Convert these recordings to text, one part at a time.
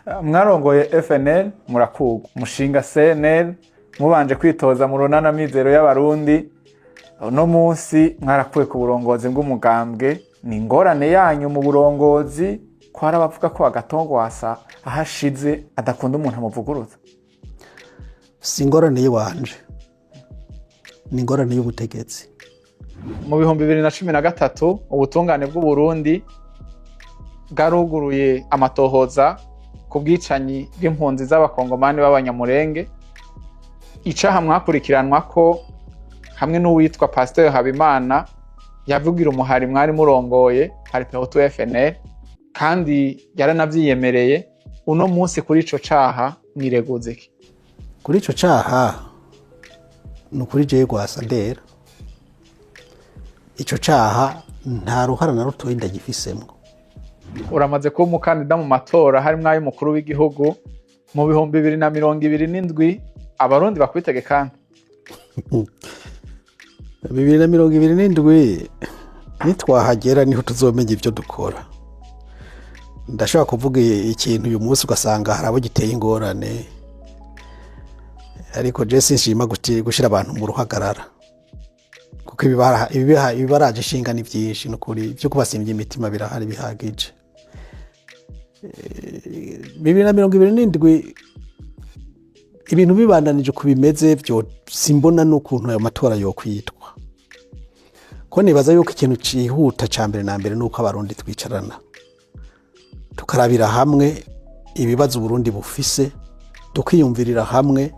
Mwarongoye FNL, murakugwa, mushinga CNL, mubanje kwitoza mu runana Mizero y'Abarundi. Uno munsi mwarakuwe ku burongozi bw'umugambwe. Ni ingorane yanyu mu burongozi, ko hari abavuga ko Agathon Rwasa ahashize adakunda umuntu amuvuguruza? Si ingorane y'iwanje, ni ingorane y'ubutegetsi. Mu 2013 ubutungane bw'Uburundi bwaruguruye amatohoza ku bwicanyi bw'impunzi z'Abakongomani b'Abanyamurenge. Icaha mwakurikiranwa ko hamwe n'uwitwa Pasteur Habimana yavugira umuhari mwari murongoye, Palipehutu FNL, kandi yaranavyiyemereye. Uno munsi kuri ico caha mwireguza iki? Kuri ico caha, ni ukuri, jewe Rwasa ndera, ico caha nta ruhara na rutoyi ndagifisemwo. Uramaze kuba umukandida mu matora, harimwo ay'umukuru w'igihugu mu 2027. Abarundi bakwitege kandi? 2027 nitwahagera niho tuzomenya ivyo dukora. Ndashobora kuvuga ikintu uyu munsi ugasanga hari abo giteye ingorane, ariko je sinshima gushira abantu mu ruhagarara, kuko ibibaraje ishinga ni vyinshi. Nukuri ivyo kubasimvya imitima birahari bihagije. 2027 ibintu bibandanije uko bimeze, vyo simbona n'ukuntu ayo matora yokwitwa, ko nibaza yuko ikintu cihuta ca mbere na mbere nuko Abarundi twicarana, tukarabira hamwe ibibazo Uburundi bufise, tukiyumvirira hamwe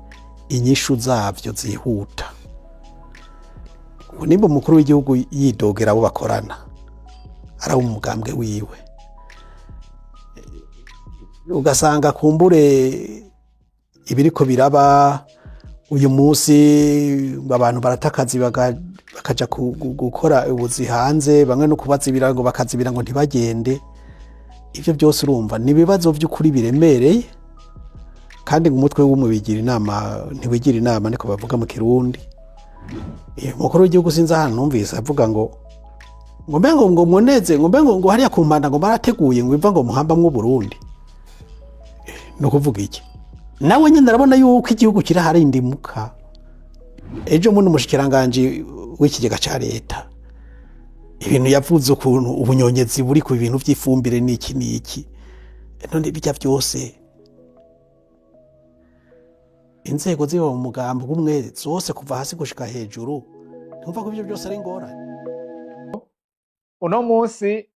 inyishu zavyo zihuta. Nimba umukuru w'igihugu yidogera abo bakorana, araba umugambwe wiwe, ugasanga kumbure ibiriko biraba uyu munsi, abantu baratakazi bakaja gukora ubuzi hanze, bamwe no kubazibira ngo bakazibira ngo ntibagende. Ivyo byose urumva ni ibibazo by'ukuri biremereye, kandi ngo umutwe w'umwe wigira inama ntiwigira inama, niko bavuga mu Kirundi. Umukuru w'igihugu, sinzi ahantu numvise avuga ngo mbe ngo muneze, ngo mbe ngo hariya ku mpanda ngo barateguye ngo imva ngo muhambamwo Burundi. Ni ukuvuga iki? Nawe nyine arabona yuko igihugu kiraharindimuka. Ejo bundi umushikiranganji w'ikigega ca leta, ibintu yavuze, ukuntu ubunyonyezi buri ku bintu by'ifumbire n'iki n'iki, none bijya byose inzego ziba mu mugambi umwe zose kuva hasi gushika hejuru, ntumva ko ibyo byose ari ingorane. Uno munsi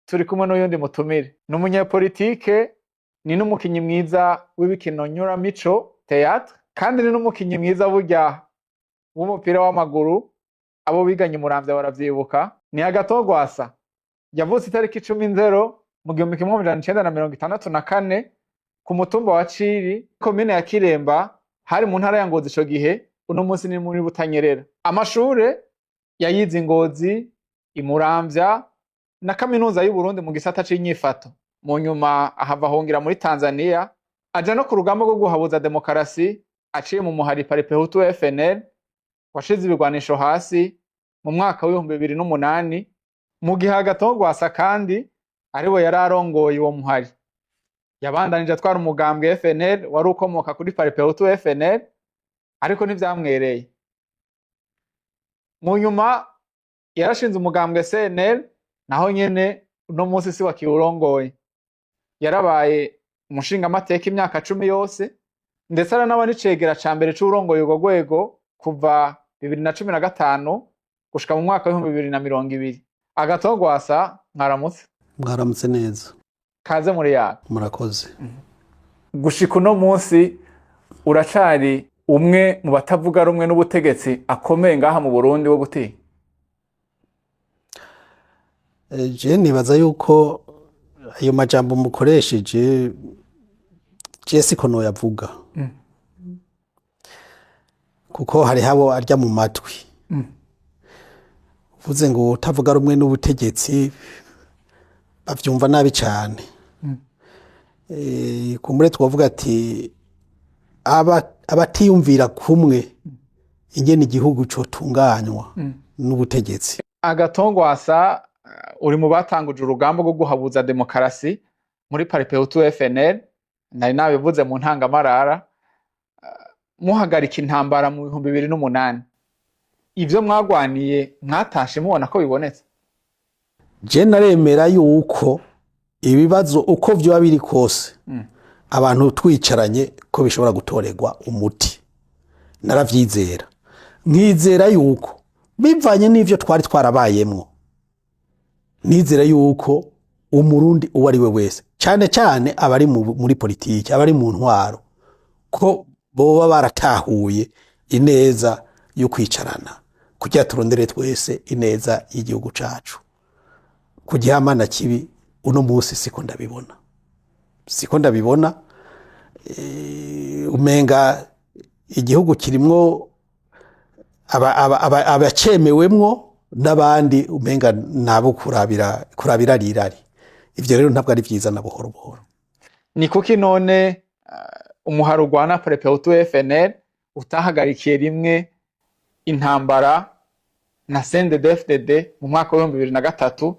turi kumwe n'uyundi mutumire, ni umunyepolitike, ni n'umukinyi mwiza w'ibikino nyuramico, théâtre, kandi ni n'umukinyi mwiza burya w'umupira w'amaguru. Abo biganye Muramvya baravyibuka. Ni Agathon Rwasa. Yavutse itariki 10 Nzero mu 1964 ku mutumba wa Ciri, komine ya Kiremba, hari mu ntara ya Ngozi ico gihe, uno munsi ni muri Butanyerera. Amashure yayize i Ngozi, i Muramvya na Kaminuza y'Uburundi mu gisata c'inyifato. Mu nyuma ahava ahungira muri Tanzania, aja no ku rugamba rwo guhabuza demokarasi aciye mu muhari Palipehutu FNL washize ibigwanisho hasi mu mwaka w'2008, mu gihe Agathon Rwasa kandi ariwe yari arongoye uwo muhari. Yabandanije atwara umugambwe FNL wari ukomoka kuri Palipehutu FNL, ariko ntivyamwereye. Mu nyuma yarashinze umugambwe CNL, naho nyene uno munsi si wakiwurongoye. Yarabaye umushingamateka imyaka 10 yose, ndetse aranaba n'icegera ca mbere c'uwurongoye urwo rwego kuva 2015 gushika mu mwaka w'2020. Agathon Rwasa, mwaramutse. Mwaramutse neza. Kaze muri yawe. Murakoze. Gushika uno munsi uracari umwe mu batavuga rumwe n'ubutegetsi akomeye ngaha mu Burundi wo gutinya? Je nibaza yuko ayo majambo mukoresheje je siko noyavuga, kuko hariho abo arya mu matwi. Uvuze ngo utavuga rumwe n'ubutegetsi, bavyumva nabi cane. Kumbure twavuga ati abatiyumvira kumwe ingene igihugu cotunganywa n'ubutegetsi. Agathon Rwasa, uri mu batanguje urugamba rwo guhabuza demokarasi muri Palipehutu FNL. Nari nabivuze mu ntangamarara, muhagarika intambara mu 2008, ivyo mwagwaniye mwatashe mubona ko bibonetse? Je naremera yuko ibibazo uko vyoba biri kose, abantu twicaranye, ko bishobora gutorerwa umuti. Naravyizera, nkizera yuko bivanye n'ivyo twari twarabayemwo, nizera yuko Umurundi uwo ari we wese, cyane cyane abari muri politiki, abari mu ntwaro, ko boba baratahuye ineza yo kwicarana kugira turondere twese ineza y'igihugu cacu. Ku gihamana kibi uno munsi siko ndabibona, siko ndabibona. Umenga igihugu kirimwo abacemewemwo n'abandi umenga nabo kurabira rirari. Ivyo rero ntabwo ari vyiza na buhoro buhoro. Ni kuki none umuhari urwana Palipehutu FNL utahagarikiye rimwe intambara na CNDD-FDD mu mwaka wa 2003, ko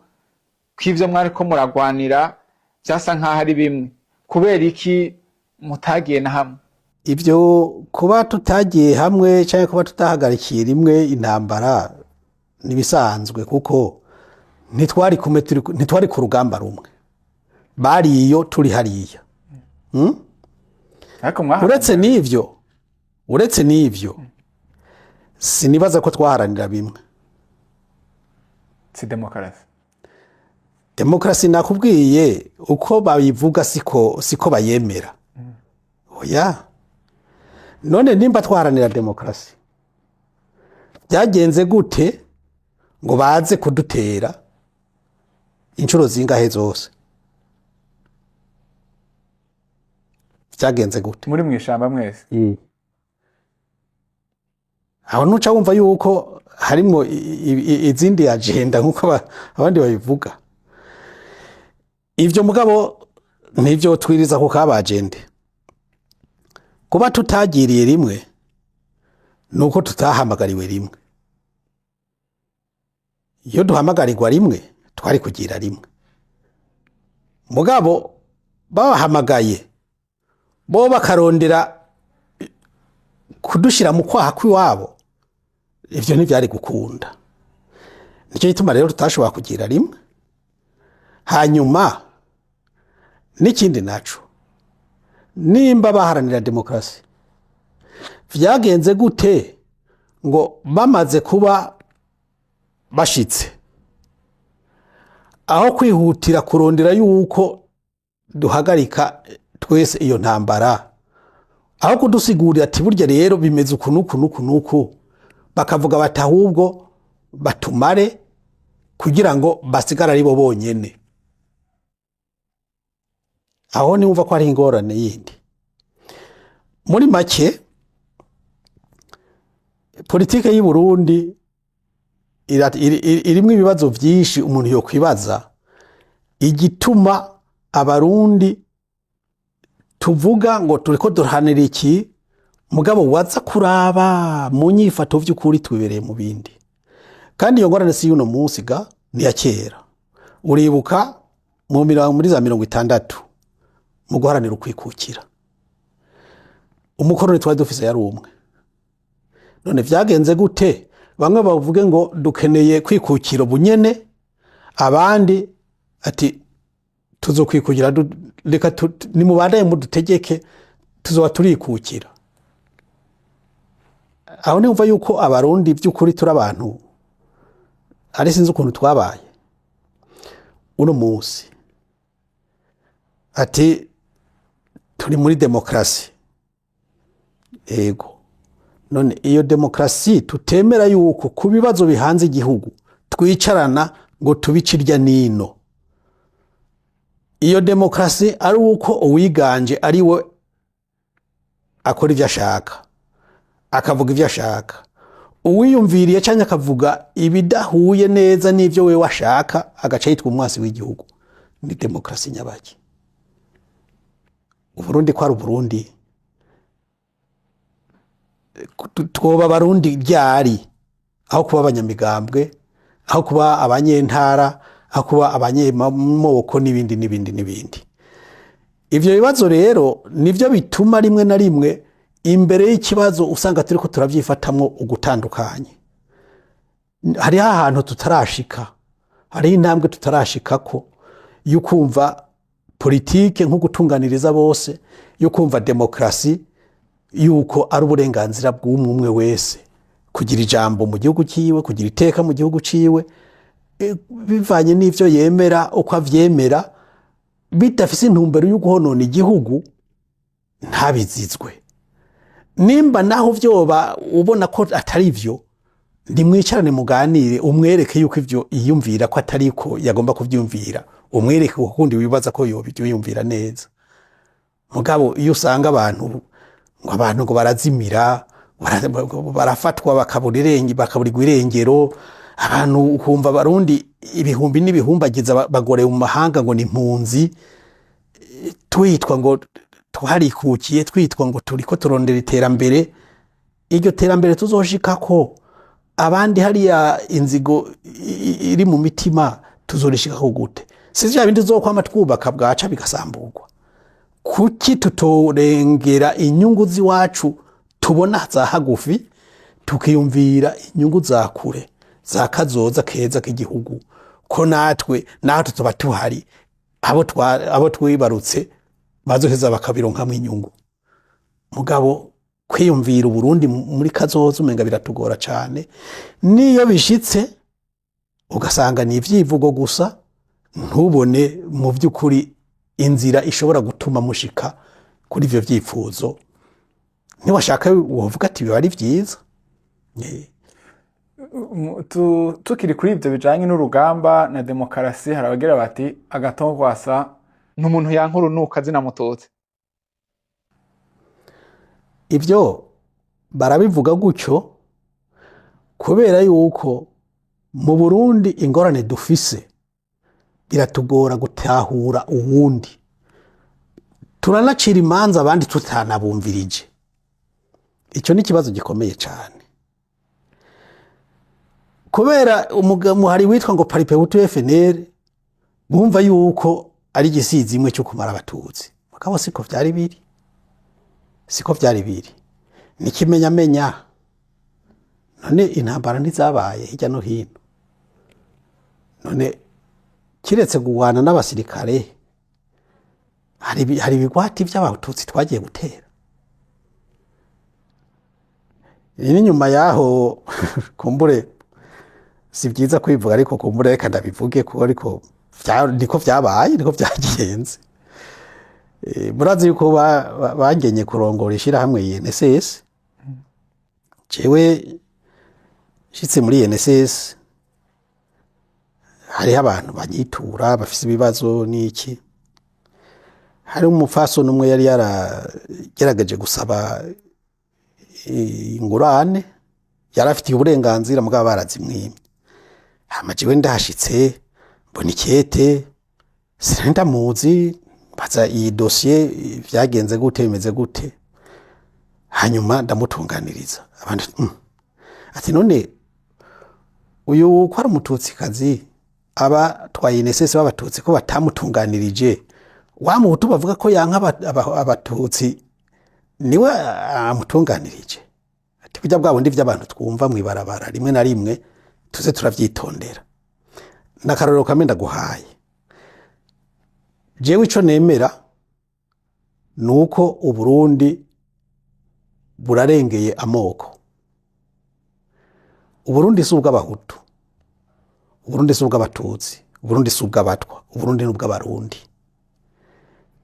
ivyo mwariko muragwanira vyasa nk'aho ari bimwe? Kubera iki mutagiye na hamwe? Ibyo kuba tutagiye hamwe cyangwa kuba tutahagarikiye rimwe intambara ntibisanzwe, kuko ntitwari kumwe, ntitwari ku rugamba rumwe. Bariyo, turi hariya. Ariko mwaharanira. Uretse n'ivyo, sinibaza ko twaharanira bimwe. Si demokarasi? Demokarasi nakubwiye, uko bayivuga siko bayemera. Oya, none nimba twaharanira demokarasi, byagenze gute ngo baze kudutera inshuro zingahe zose? Byagenze gute? Muri mw'ishamba mwese. Aho nuca wumva yuko harimo izindi agenda nkuko abandi babivuga. Ivyo mugabo ntivyo twiriza ku kabagende. Kuba tutagiriye rimwe nuko tutahamagariwe rimwe. Iyo duhamagarirwa rimwe twari kugira rimwe. Mugabo babahamagaye bo bakarondera kudushira mu kwaha kw'iwabo, ivyo ntivyari gukunda. Nicyo gituma rero tutashobora kugira rimwe. Hanyuma n'ikindi naco, nimba baharanira demokarasi, vyagenze gute ngo bamaze kuba bashitse, aho kwihutira kurondera yuko duhagarika twese iyo ntambara, aho kudusigurira ati burya rero bimeze uku nuku nuku nuku, bakavuga bati ahubwo batumare kugira ngo basigare ari bo bonyene? Aho niwumva ko hari ingorane yindi. Muri make, politike y'u Burundi irimwo ibibazo vyinshi umuntu yokwibaza igituma Abarundi tuvuga ngo turiko duharanira iki, mugabo waza kuraba mu nyifato vy'ukuri twibereye mu bindi. Kandi iyo ngorane si y'uno munsi ga, ni iya kera. Uribuka mu mirongo, muri za 60, mu guharanira ukwikukira, umukoroni twari dufise yari umwe. None vyagenze gute bamwe bavuge ngo dukeneye kwikukira bunyene, abandi ati tuzokwikukira reka nimubandanye mudutegeke, tuzoba turikukira? Aho niwumva yuko Abarundi by'ukuri turi abantu ari sinzi ukuntu twabaye. Uno munsi ati turi muri demokarasi. Ego, none iyo demokarasi tutemera yuko ku bibazo bihanze igihugu twicarana ngo tubice irya nino, iyo demokarasi ari uko uwiganje ari we akora ibyo ashaka, akavuga ibyo ashaka, uwiyumviriye cyangwa akavuga ibidahuye neza n'ibyo we washaka agaca yitwa umwasi w'igihugu, ni demokarasi nyabaki? Uburundi ko ari Uburundi, twoba Abarundi ryari, aho kuba abanyamigambwe, aho kuba abanyentara, aho kuba abanyamoko n'ibindi n'ibindi n'ibindi? Ivyo bibazo rero nivyo bituma rimwe na rimwe imbere y'ikibazo usanga turiko turavyifatamwo ugutandukanye. Hariho ahantu tutarashika, hariho intambwe tutarashikako yo kumva politike nko gutunganiriza bose, yo kumva demokrasi yuko ari uburenganzira bw'umwe umwe wese kugira ijambo mu gihugu ciwe, kugira iteka mu gihugu ciwe, bivanye n'ivyo yemera, uko avyemera, bidafise intumbero yo guhonona igihugu, ntabizizwe. Nimba naho vyoba ubona ko atari vyo, nimwicarane muganire, umwereke yuko ivyo yiyumvira ko atari ko yagomba kuvyumvira, umwereke ukundi wibaza ko yobyiyumvira neza. Mugabo iyo usanga abantu ngo abantu ngo barazimira, barafatwa, bakabura irenge, bakaburirwa irengero, abantu ukumva Abarundi ibihumbi n'ibihumbagiza bagorewe mu mahanga ngo ni impunzi, twitwa ngo twarikukiye, twitwa ngo turiko turondera iterambere. Iryo terambere tuzoshikako abandi hariya inzigo iri mu mitima, tuzorishikako gute? Si vya bindi tuzokwama twubaka bwaca bigasamburwa? Kuki tutorengera inyungu z'iwacu tubona za hagufi, tukiyumvira inyungu za kure, za kazoza keza k'igihugu, ko natwe natwe tuba tuhari, abo twibarutse bazoheza bakabironkamwo inyungu? Mugabo kwiyumvira Uburundi muri kazoza umenga biratugora cane. Niyo bishitse ugasanga ni ivyivugo gusa, ntubone mu vy'ukuri inzira ishobora gutuma mushika kuri ivyo vyifuzo. Niwashaka wovuga ati biba ari vyiza. Tukiri kuri ibyo bijanye n'urugamba na demokarasi, hari abagira bati Agathon Rwasa ni umuntu yanka urunuka zina mututsi. Ivyo barabivuga gutyo kubera yuko mu Burundi ingorane dufise biratugora gutahura uwundi, turanacira imanza abandi tutanabumvirije. Icyo ni ikibazo gikomeye cyane, kubera umuhari witwa ngo Palipehutu FNL bumva yuko ari igisizi imwe cyo kumara Abatutsi. Mugabo siko vyari biri, siko vyari biri, nikimenyamenya. None intambara ntizabaye hirya no hino? None kiretse guwana n'abasirikare, hari ibigwati by'Abatutsi twagiye gutera? Ni nyuma yaho, kumbure si byiza kwivuga, ariko kumbure reka ndabivuge kuko ariko niko vyabaye, niko vyagenze. Murazi yuko bangenye kurongora ishirahamwe INSS. Jewe nshitse muri INSS, hariho abantu banyitura bafise ibibazo n'iki. Hari umupfasoni umwe yari yaragerageje gusaba ingurane, yari afitiye uburenganzira, mugabo barazimwimye. Hama jewe ndahashitse mbona ikete, sinari ndamuzi, mbaza iyi dosiye vyagenze gute, bimeze gute? Hanyuma ndamutunganiriza. Abandi ati none uyu ko ari Umututsikazi, aba twaye INSS b'Abatutsi ko batamutunganirije, wa Muhutu bavuga ko yanka Abatutsi niwe amutunganirije? Ati burya bwa bundi vy'abantu twumva mw'ibarabara, rimwe na rimwe tuze turavyitondera. N'akarorero kamwe ndaguhaye. Jewe ico nemera nuko Uburundi burarengeye amoko. Uburundi si ubw'Abahutu, Uburundi si ubw'Abatutsi, Uburundi si ubw'Abatwa, Uburundi ni ubw'Abarundi.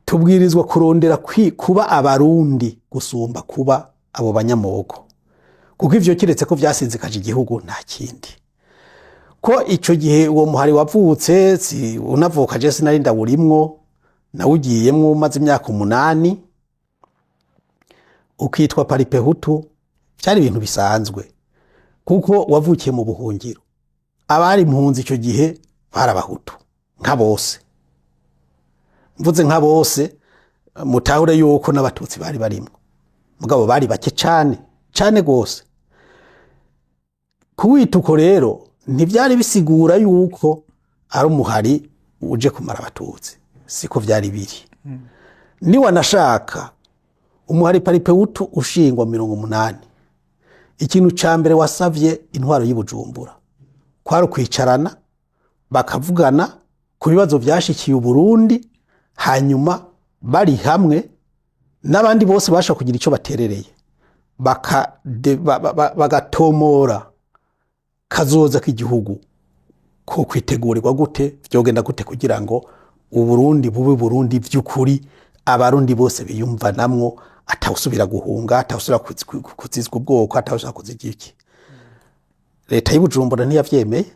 Tubwirizwa kurondera kuba Abarundi gusumba kuba abo banyamoko, kuko ivyo kiretse ko vyasinzikaje igihugu nta kindi. Ko ico gihe uwo muhari wavutse, si unavuka, je sinari ndawurimwo, nawugiyemwo umaze imyaka 8, ukitwa Palipehutu byari ibintu bisanzwe, kuko wavukiye mu buhungiro. Abari impunzi icyo gihe bari Abahutu nka bose. Mvuze nka bose, mutahure yuko n'Abatutsi bari barimo, mugabo bari bake cane cane gose. Kuwita uko rero ntibyari bisigura yuko ari umuhari uje kumara Abatutsi, siko byari biri. Niwanashaka umuhari Palipehutu ushingwa 80, ikintu ca mbere wasavye intwaro y'Ibujumbura kwari ukwicarana bakavugana ku bibazo vyashikiye Uburundi, hanyuma bari hamwe n'abandi bose basha kugira ico baterereye, bagatomora kazoza k'igihugu ko kwitegurirwa gute, vyogenda gute kugira ngo Uburundi bube Burundi vy'ukuri, Abarundi bose biyumvanamwo, atawusubira guhunga, atawusubira kuzizwa ubwoko, atawusubira kuzigira iki. Leta y'Ibujumbura ntiyavyemeye.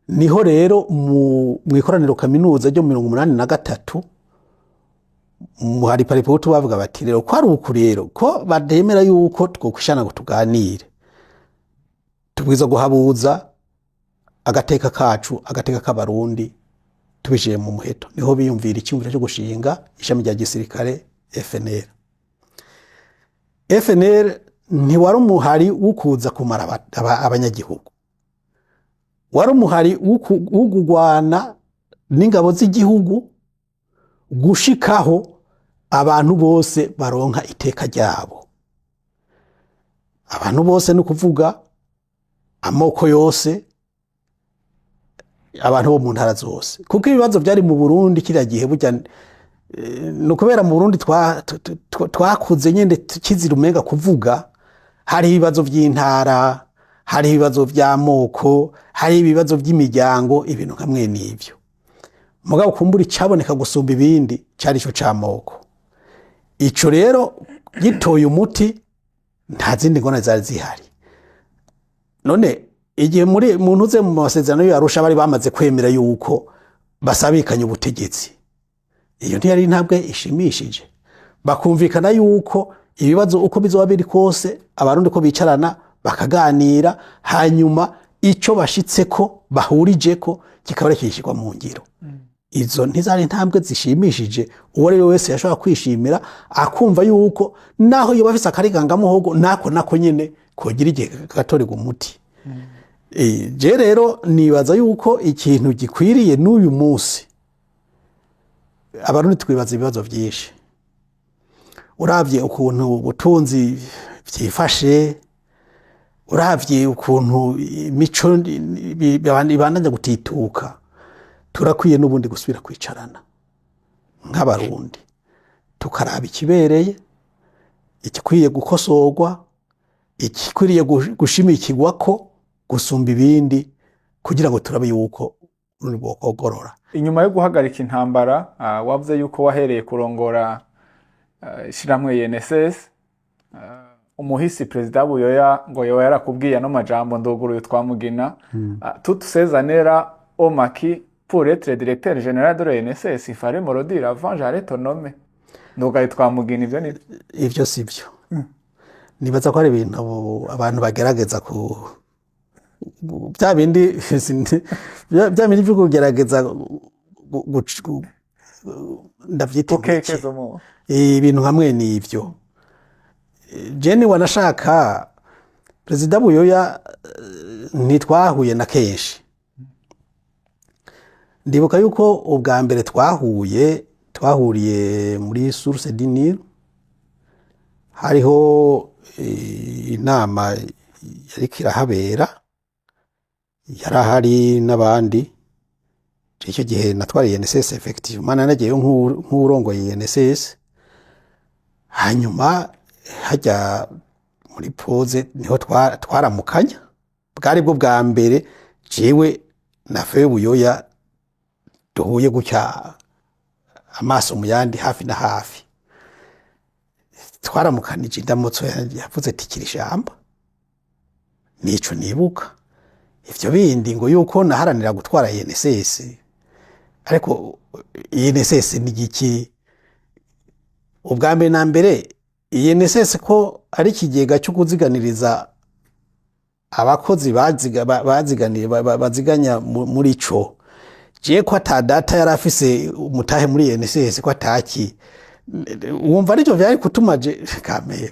Niho rero mu ikoraniro kaminuza ryo 83 hari Palipehutu bavuga bati rero ko ari uku, rero ko bademera yuko twokwishana ngo tuganire, tubwiza guhabuza agateka kacu, agateka k'Abarundi, tubishiye mu muheto. Niho biyumvira icyumviro cyo gushinga ishami rya gisirikare FNL. FNL ntiwari umuhari wo kuza kumara abanyagihugu, wari umuhari wo kugwana n'ingabo z'igihugu gushikaho abantu bose baronka iteka ryabo. Abantu bose ni ukuvuga amoko yose, abantu bo mu ntara zose, kuko ibibazo byari mu Burundi kiriya gihe burya ni ukubera mu Burundi twakuze nyine kizira umenga kuvuga. Hari ibibazo by'intara, hari ibibazo by'amoko, hari ibibazo by'imiryango, ibintu nka n'ibyo. Mugabo kumbura icaboneka gusumba ibindi cari ico c'amoko. Ico rero gitoye umuti, nta zindi ngorane zari zihari. None igihe muri muntu uze mu masezerano y'Arusha bari bamaze kwemera yuko basabikanye ubutegetsi, iyo ntiyari intambwe ishimishije? Bakumvikana yuko ibibazo uko bizoba biri kose Abarundi ko bicarana bakaganira, hanyuma ico bashitseko bahurijeko kikaba kishyirwa mu ngiro. Izo ntizari intambwe zishimishije? Uwo ari we wese yashobora kwishimira akumva yuko naho yoba afise akarigangamuhogo nako nako nyene kogira igihe gatorerwa umuti. Je rero nibaza yuko ikintu gikwiriye n'uyu munsi, Abarundi twibaza ibibazo byinshi. Uravye ukuntu ubutunzi vyifashe, uravye ukuntu imico ibandanya gutituka, turakwiye n'ubundi gusubira kwicarana nk'Abarundi, tukaraba ikibereye, igikwiye gukosorwa, igikwiriye gushimikirwa ko gusumba ibindi, kugira ngo turabe yuko urundi bwokogorora. Inyuma yo guhagarika intambara, wavuze yuko wahereye kurongora ishirahamwe INSS. Umuhisi Perezida Buyoya ngo yoba yarakubwiye ano majambo: "Nduguruye twamugina, toutes ces années-là au maquis pour être directeur général de l'INSS, il fallait me le dire avant, j'allais te nommer." Ndugaye twamugina, ivyo ni Ivyo si byo. Nibaza ko ari ibintu abantu bagerageza ku bya bindi bya bindi byo kugerageza ndavyita iki? Gukekeza umuntu. Ibintu hamwe n'ivyo. Jeni wanashaka Perezida Buyoya, ntitwahuye na kenshi. Ndibuka yuko ubwa mbere twahuye twahuriye muri Source du Nil, hariho inama yariko irahabera, yarahari n'abandi. Icyo gihe natwariye INSS, effectivement nanagiyeyo nk'uwurongoye INSS. Hanyuma hajya muri pause niho twaramukanya. Bwari bwo bwa mbere jewe na Fewe Buyoya duhuye gutya amaso mu yandi, hafi na hafi. Twaramukanije indamutso, yavuze ati: "Kira ijambo." Nico nibuka. Ivyo bindi ngo yuko naharanira gutwara INSS, ariko INSS ni igiki? Ubwa mbere na mbere, INSS ko ari ikigega cyo kuziganiriza abakozi baziganiye, baziganya muri ico, je ko ata data yari afise umutahe muri INSS, ko ataki wumva arivyo vyari kutuma je kameme.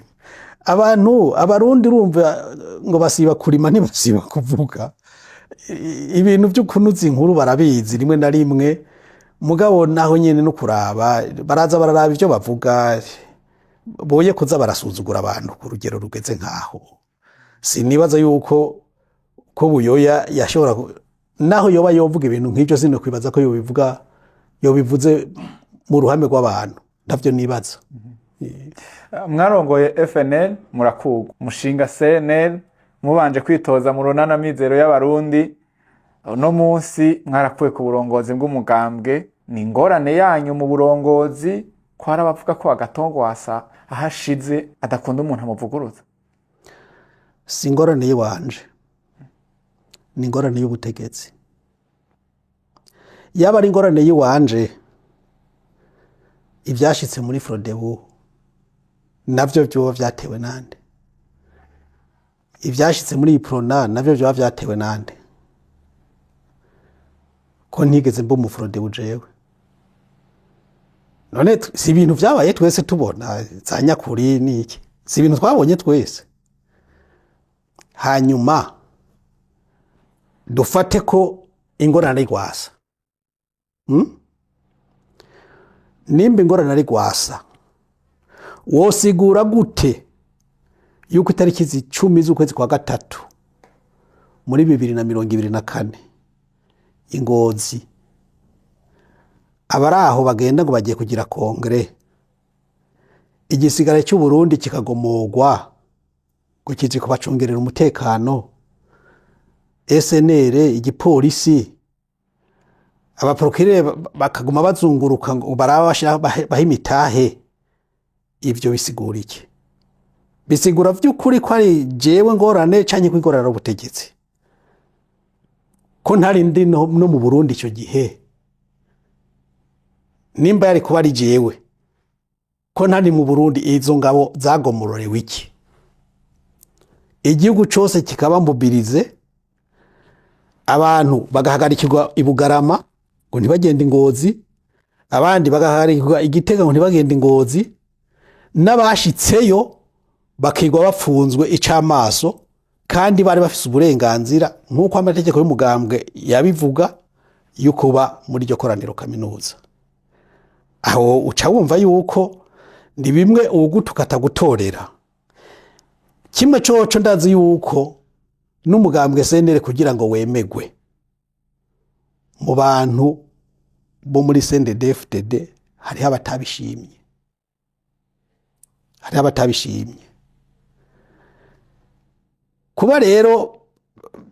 Abantu Abarundi urumva ngo basiba kurima ntibasiba kuvuga. Ibintu byo kunuza inkuru barabizi rimwe na rimwe. Mugabo naho nyene no kuraba, baraza bararaba ivyo bavuga, boye kuza barasuzugura abantu ku rugero rugeze nkaho. Sinibaza yuko ko Buyoya yashobora naho yoba yovuga ibintu nk'ivyo, sino kwibaza ko yobivuga, yobivuze mu ruhame rw'abantu, ntavyo nibaza. Mwarongoye FNL, murakugwa, mushinga CNL, mubanje kwitoza mu runana Mizero y'Abarundi. Uno munsi mwarakuwe ku burongozi bw'umugambwe. Ni ingorane yanyu mu burongozi, ko hari abavuga ko Agathon Rwasa ahashize adakunda umuntu amuvuguruza? Si ingorane y'iwanje, ni ingorane y'ubutegetsi. Yaba ari ingorane y'iwanje, ivyashitse muri Frodebu navyo vyoba vyatewe nande? Ivyashitse muri Uprona navyo vyoba vyatewe nande? Ko ntigeze mba umufrodebu jewe? None si ibintu vyabaye twese tubona, za nyakuri niki, si ibintu twabonye twese? Hanyuma dufate ko ingorane ari Rwasa, Nimba ingorane ari Rwasa, wosigura gute yuko itariki 10 z'ukwezi kwa gatatu muri 2024 i Ngozi, abari aho bagenda ngo bagiye kugira congrès, igisigara cy'u Burundi kikagomogwa ngo kije kubacungerera umutekano, SNR, igipolisi, abaprokirere bakaguma bazunguruka ngo baraba baha imitahe? Ivyo bisigura iki? Bisigura vy'ukuri ko ari jewe ngorane, canke ko ingorane ari ubutegetsi? Ko ntari ndi no mu Burundi ico gihe? Nimba yari kuba ari jewe, ko ntari mu Burundi, izo ngabo zagomororewe iki, igihugu cose kikaba mobilisé, abantu bagahagarikirwa i Bugarama ngo ntibagende i Ngozi, abandi bagahagarikirwa i Gitega ngo ntibagende i Ngozi, n'abashitseyo bakigwa bapfunzwe icamaso, kandi bari bafise uburenganzira nk'uko amategeko y'umugambwe yabivuga yo kuba muri iryo koraniro kaminuza? Aho uca wumva yuko ni bimwe uwugutuka atagutorera. Kimwe coco, ndazi yuko n'umugambwe CNL, kugira ngo wemegwe mu bantu bo muri CNDD-FDD, hariho abatabishimye, hariho abatabishimye. Kuba rero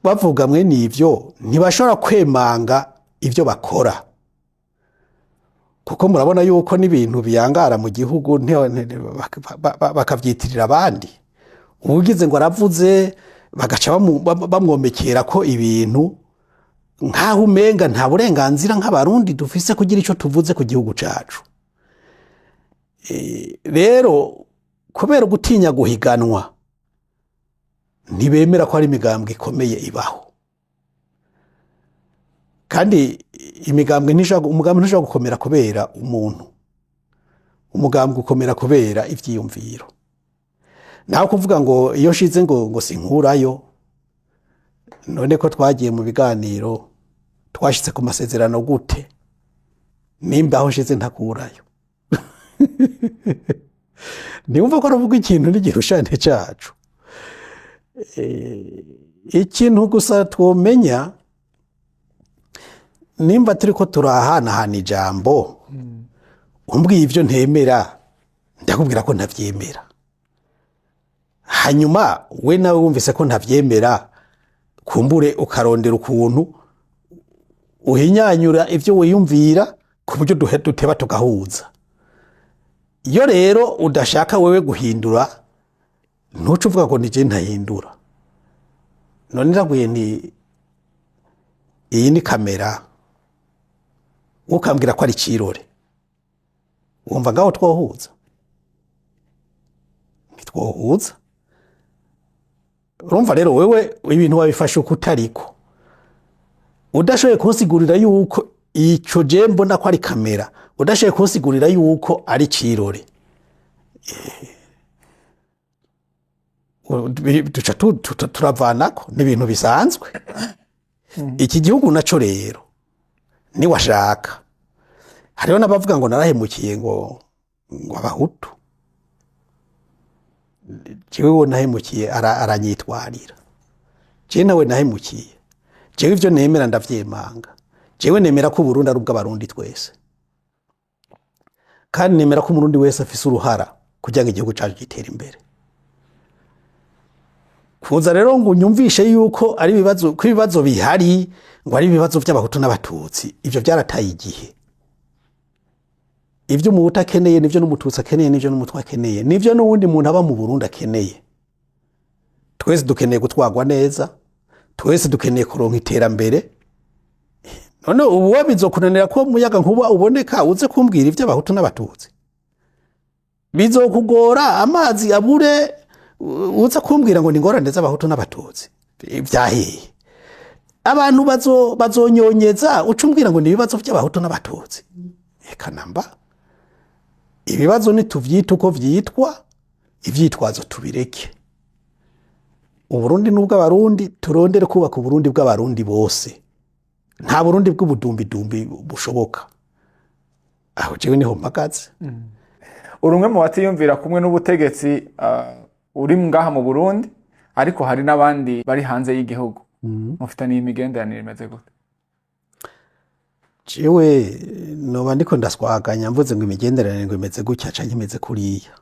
bavuga mwene ivyo, ntibashobora kwemanga ivyo bakora, kuko murabona yuko n'ibintu biyangara mu gihugu bakavyitirira abandi. Uwugize ngo aravuze, bagaca bamwomekera ko ibintu nk'aho umenga nta burenganzira nk'Abarundi dufise kugira ico tuvuze ku gihugu cacu. Rero kubera gutinya guhiganwa, ntibemera ko hari imigambwe ikomeye ibaho. Kandi imigambwe ntishobora, umugambwe ntishobora gukomera kubera umuntu, umugambwe ukomera kubera ivyiyumviro. Naho kuvuga ngo iyo nshize ngo sinkurayo, none ko twagiye mu biganiro, twashitse ku masezerano gute, nimba aho nshize ntakurayo? Ntiwumva ko aravuga ikintu n'igihushane cacu? Ikintu gusa twomenya, nimba turiko turahanahana ijambo, umbwiye ivyo ntemera, ndakubwira ko ntavyemera. Hanyuma we nawe wumvise ko ntavyemera, kumbure ukarondera ukuntu uhinyanyura ivyo wiyumvira ku buryo duteba tugahuza. Iyo rero udashaka wewe guhindura, ntuce uvuga ngo nije ntahindura. None ndabwiye nti iyi ni kamera, ukambwira ko ari cirore, wumva ngaho twohuza? Ntitwohuza. Urumva rero wewe ibintu wabifashe uko utariko, udashoboye kunsigurira yuko ico je mbona ko ari kamera, udashoboye kunsigurira yuko ari cirore, duca turavanako. Ni ibintu bisanzwe. Iki gihugu naco rero niwashaka Hariho n'abavuga ngo narahemukiye ngo abahutu. Jewe wo nahemukiye aranyitwarira. Jewe nawe nahemukiye. Jewe ivyo nemera ndavyemanga. Jewe nemera ko Uburundi ari ubw'abarundi twese, kandi nemera ko umurundi wese afise uruhara kugira ngo igihugu cacu gitere imbere. Kuza rero ngo unyumvishe yuko ari ibibazo, ko ibibazo bihari ngo ari ibibazo by'abahutu n'abatutsi, ivyo byarataye igihe. Ivyo umuhutu akeneye nivyo n'umututsi akeneye, nivyo n'umutwa akeneye, nivyo n'uwundi muntu aba mu Burundi akeneye. Twese dukeneye gutwarwa neza, twese dukeneye kuronka iterambere. None ubu we bizokunanira ko umuyaga nkuba uboneka uze kumbwira ivy'abahutu n'abatutsi? Bizokugora amazi abure uza kumbwira ngo ni ingorane z'abahutu n'abatutsi? Vyahiye. Abantu bazonyonyeza uca umbwira ngo ni ibibazo by'abahutu n'abatutsi? Eka namba. Ibibazo nituvyita uko vyitwa, ivyitwazo tubireke. Uburundi n'ubw'abarundi, turondere kubaka Uburundi bw'abarundi bose. Nta Burundi bw'ubudumbidumbi bushoboka. Aho jewe niho mpagaze. Uri umwe mu batiyumvira kumwe n'ubutegetsi uri ngaha mu Burundi, ariko hari n'abandi bari hanze y'igihugu. Mufitaniye imigenderanire imeze gute? Jewe noba ndiko ndaswaganya mvuze ngo imigenderanire ngo imeze gutya canke imeze kuriya,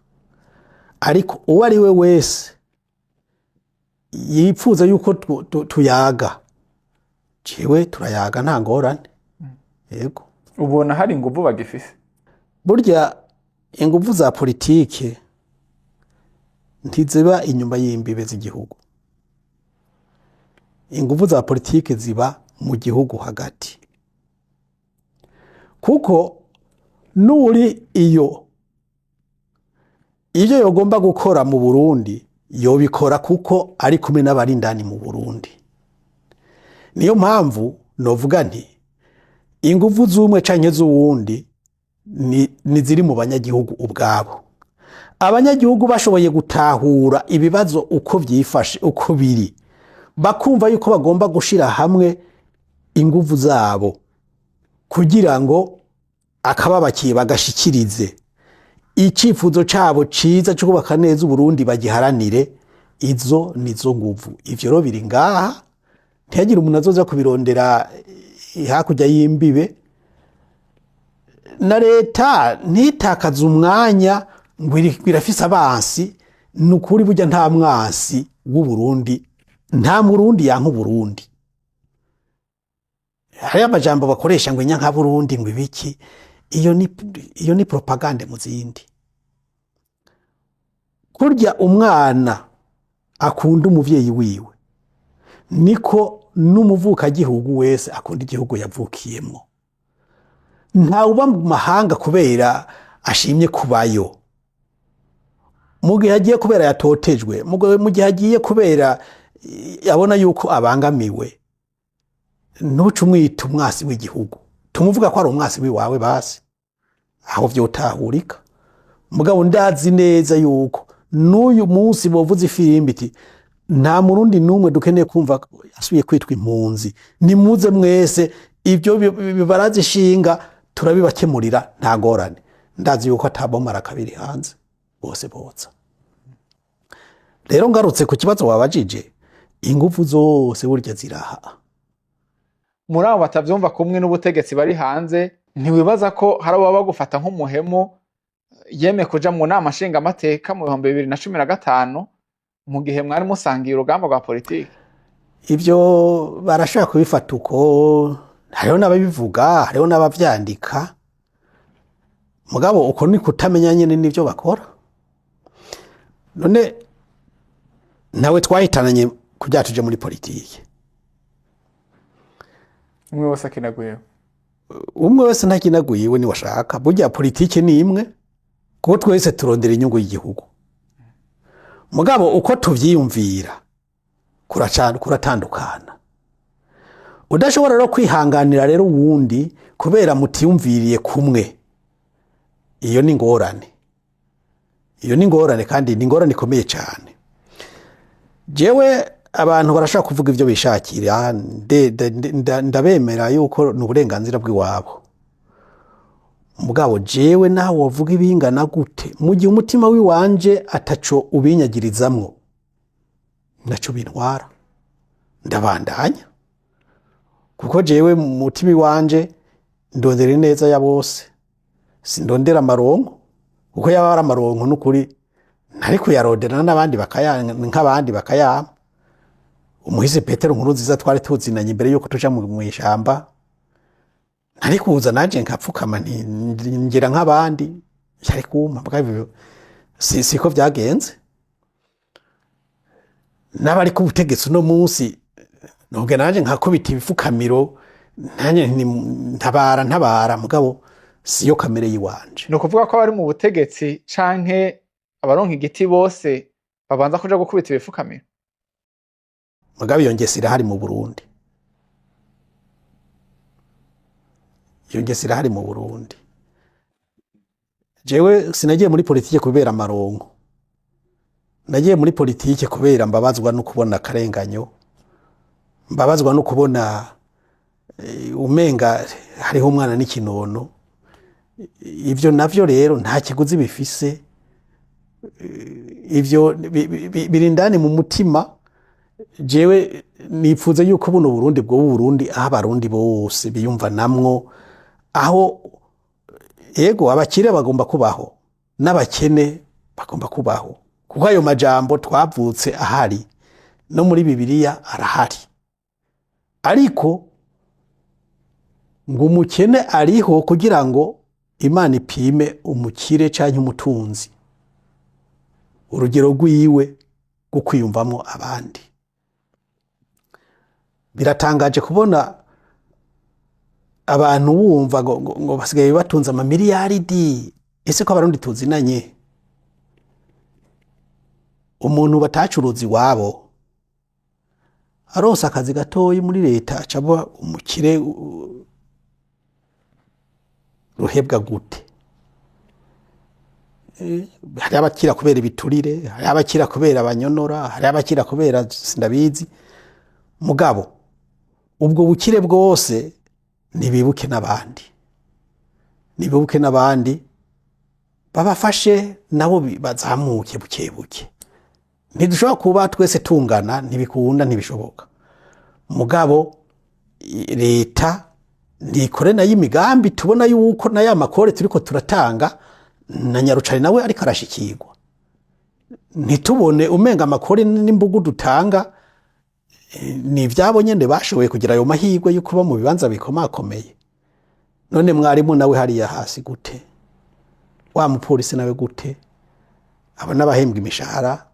ariko uwo ari we wese yipfuza yuko tuyaga, jewe turayaga nta ngorane. Yego. Ubona hari inguvu bagifise? Burya inguvu za politike ntiziba inyuma y'imbibe z'igihugu. Inguvu za politike ziba mu gihugu hagati, kuko nuri iyo ibyo yogomba gukora mu Burundi yobikora kuko ari kumwe n'abari indani mu Burundi. Niyo mpamvu novuga nti inguvu z'umwe canke z'uwundi ni ziri mu banyagihugu ubwabo. Abanyagihugu bashoboye gutahura ibibazo uko vyifashe, uko biri, bakumva yuko bagomba gushira hamwe inguvu zabo kugira ngo akababakiye bagashikirize icifuzo cabo ciza cyo kubaka neza Uburundi, bagiharanire. Izo nizo nguvu. Ivyo rero biri ngaha, ntihagire umuntu azoza kubirondera hakurya y'imbibe. Na leta ntitakaze umwanya ngo irafise abansi. Ni ukuri, burya nta mwansi w'Uburundi, nta Murundi yanka Uburundi. Hariyo amajambo bakoresha ngo inyanka Burundi, ngo ibiki. Iyo ni propagande mu zindi. Kurya umwana akunda umuvyeyi wiwe, niko n'umuvukagihugu wese akunda igihugu yavukiyemwo. Ntawe uba mu mahanga kubera ashimye kubayo. Mu gihe agiye kubera yatotejwe, mu gihe agiye kubera abona yuko abangamiwe, ntuce umwita umwasi w'igihugu. Tumuvuga ko ari umwasi w'iwawe basi, aho vyotahurika. Mugabo ndazi neza yuko n'uyu munsi bovuze ifirimbi iti nta murundi n'umwe dukeneye kumva asubiye kwitwa impunzi, nimuze mwese, ibyo bibarazishinga turabibakemurira, nta ngorane. Ndazi yuko atabomara kabiri hanze bose boza. Rero ngarutse ku kibazo wabajije, ingufu zose burya ziraha. Muri abo batavyumva kumwe n'ubutegetsi bari hanze, ntiwibaza ko hari ababa bagufata nk'umuhemu yemeye kuja mu nama nshingamateka mu 2015, mu gihe mwari musangiye urugamba rwa politiki? Ibyo barashobora kubifata uko. Hariho n'ababivuga, hariho n'abavyandika, mugabo uko ni kutamenya nyene n'ivyo bakora. None nawe twahitananye kugira tuje muri politiki. Umwe wese akinaguyeho. Umwe wese ntakinaguye iwe niwashaka. Burya politiki ni imwe, kuko twese turondera inyungu y'igihugu, mugabo uko tuvyiyumvira kuratandukana. Udashobora rero kwihanganira rero uwundi kubera mutiyumviriye kumwe, iyo ni ingorane, iyo ni ingorane, kandi ni ingorane ikomeye cyane. Jewe abantu barashaka kuvuga ibyo bishakira, ndabemera yuko ni uburenganzira bw'iwabo. Mugabo jewe naho wovuga ibingana gute, mu gihe umutima wiwanje ataco ubinyagirizamwo, naco bintwara, ndabandanya. Kuko jewe mu mutima iwanje ndondera ineza ya bose, sindondera amaronko. Kuko yaba ari amaronko n'ukuri ntari kuyarondera n'abandi bakaya nk'abandi bakayampa. Umuhisi Petero Nkurunziza twari tuzinanye imbere yuko tuja mu ishamba, ntari kuza nanje nkapfukama ngira nk'abandi, yari kumpa. Mugabo siko vyagenze. N'abari ku butegetsi uno munsi nubwo nanje nkakubita ibifukamiro, nanjye nti ntabara ntabara, mugabo siyo kamere yiwanje. Ni ukuvuga ko abari mu butegetsi canke abaronka igiti bose babanza kuja gukubita ibifukamiro? Mugabo iyo ngeso irahari mu Burundi, iyo ngeso irahari mu Burundi. Jewe sinagiye muri politike kubera amaronko, nagiye muri politike kubera mbabazwa no kubona akarenganyo, mbabazwa no kubona umenga hariho umwana n'ikinono. Ivyo navyo rero nta kiguzi bifise, ivyo biri indani mu mutima. Jewe nipfuza yuko buno Burundi bwo Burundi aho abarundi bose biyumva namwo, aho ego abakire bagomba kubaho n'abakene bagomba kubaho, kuko ayo majambo twavutse ahari no muri Bibiliya arahari. Ariko ngo umukene ariho kugira ngo Imana ipime umukire canke umutunzi urugero rwiwe rwo kwiyumvamo abandi. Biratangaje kubona abantu wumva ngo basigaye batunze amamiliyaridi. Ese ko abarundi tuzinanye, umuntu batacuruza iwabo aronse akazi gatoyi muri leta aca aba umukire ruhebwa gute? Hari abakira kubera ibiturire, hari abakira kubera abanyonora, hari abakira kubera sindabizi. Mugabo ubwo bukire bwose nibibuke n'abandi, nibibuke n'abandi babafashe nabo bazamuke buke buke. Ntidushobora kuba twese tungana, ntibikunda, ntibishoboka. Mugabo leta ntikore nayo imigambi tubona yuko na ya makore turiko turatanga na Nyarucari nawe ariko arashikirwa. Ntitubone umenga amakore n'imbugu dutanga ni ivyabo nyene bashoboye kugira ayo mahirwe yo kuba mu bibanza bikomakomeye. None mwarimu nawe hariya hasi gute? Wa mupolisi nawe gute? Aba n'abahembwa imishahara.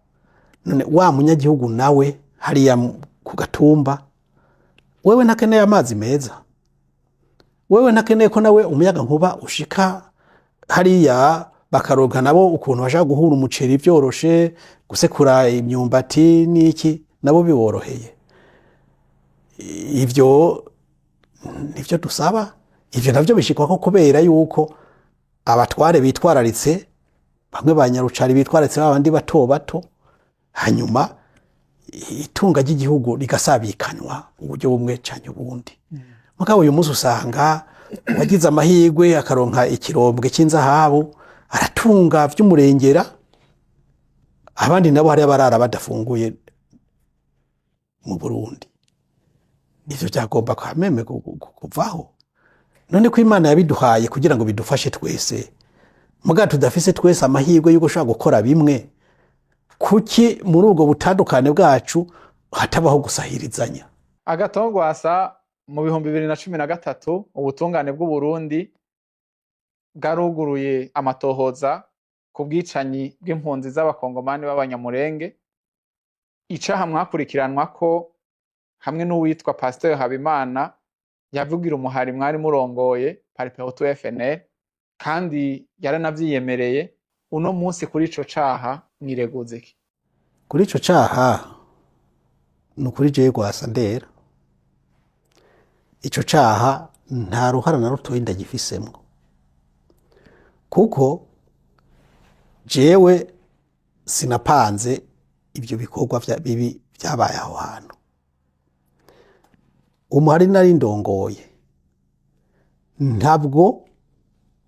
None wa munyagihugu nawe hariya ku gatumba, wewe ntakeneye amazi meza? Wewe ntakeneye ko nawe umuyaga nkuba ushika hariya bakaronka nabo ukuntu bashaka guhura umuceri vyoroshe, gusekura imyumbati n'iki nabo biboroheye? Ivyo nivyo dusaba. Ivyo navyo bishikwako kubera yuko abatware bitwararitse, bamwe ba Nyarucari bitwararitse babandi bato bato, hanyuma itunga ry'igihugu rigasabikanywa uburyo bumwe canke ubundi. Mugabo uyu munsi usanga wagize amahirwe akaronka ikirombwe c'inzahabu aratunga vy'umurengera, abandi nabo hari abarara badafunguye mu Burundi. Ivyo byagomba kameme kuvaho. None ko Imana yabiduhaye kugira ngo bidufashe twese, muga tudafise twese amahirwe yo gushobora gukora bimwe, kuki muri ubwo butandukane bwacu hatabaho gusahirizanya? Agatongwasa, mu 2013 ubutungane bw'u Burundi bwaruguruye amatohoza ku bwicanyi bw'impunzi z'abakongomani b'abanyamurenge. Icaha mwakurikiranwa ko hamwe n'uwitwa Pasteur Habimana yavugira umuhari mwari murongoye Palipehutu FNL, kandi yaranavyiyemereye. Uno munsi kuri ico caha mwireguza iki? Kuri ico caha ni ukuri jewe Rwasa ndera, ico caha nta ruhara na rutoyi ndagifisemwo, kuko jewe sinapanze ivyo bikorwa bibi vyabaye aho hantu. Umuhari nari ndongoye ntabwo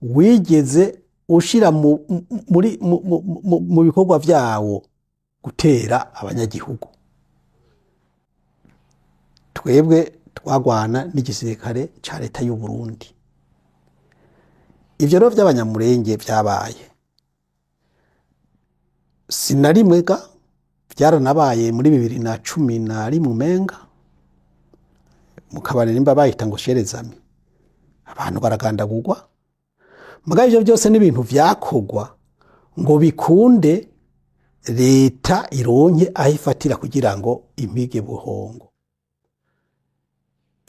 Wigeze ushira muri mu bikorwa vyawo gutera abanyagihugu. Twebwe twagwana n'igisirikare ca leta y'u Burundi. Ivyo rero vy'Abanyamurenge vyabaye sinarimwe ga, byaranabaye muri 2011 umenga mu kabari, nimba bayita ngo sherezami, abantu baragandagurwa. Mugabo ivyo byose n'ibintu vyakorwa ngo bikunde leta ironke aho ifatira kugira ngo impige buhongo.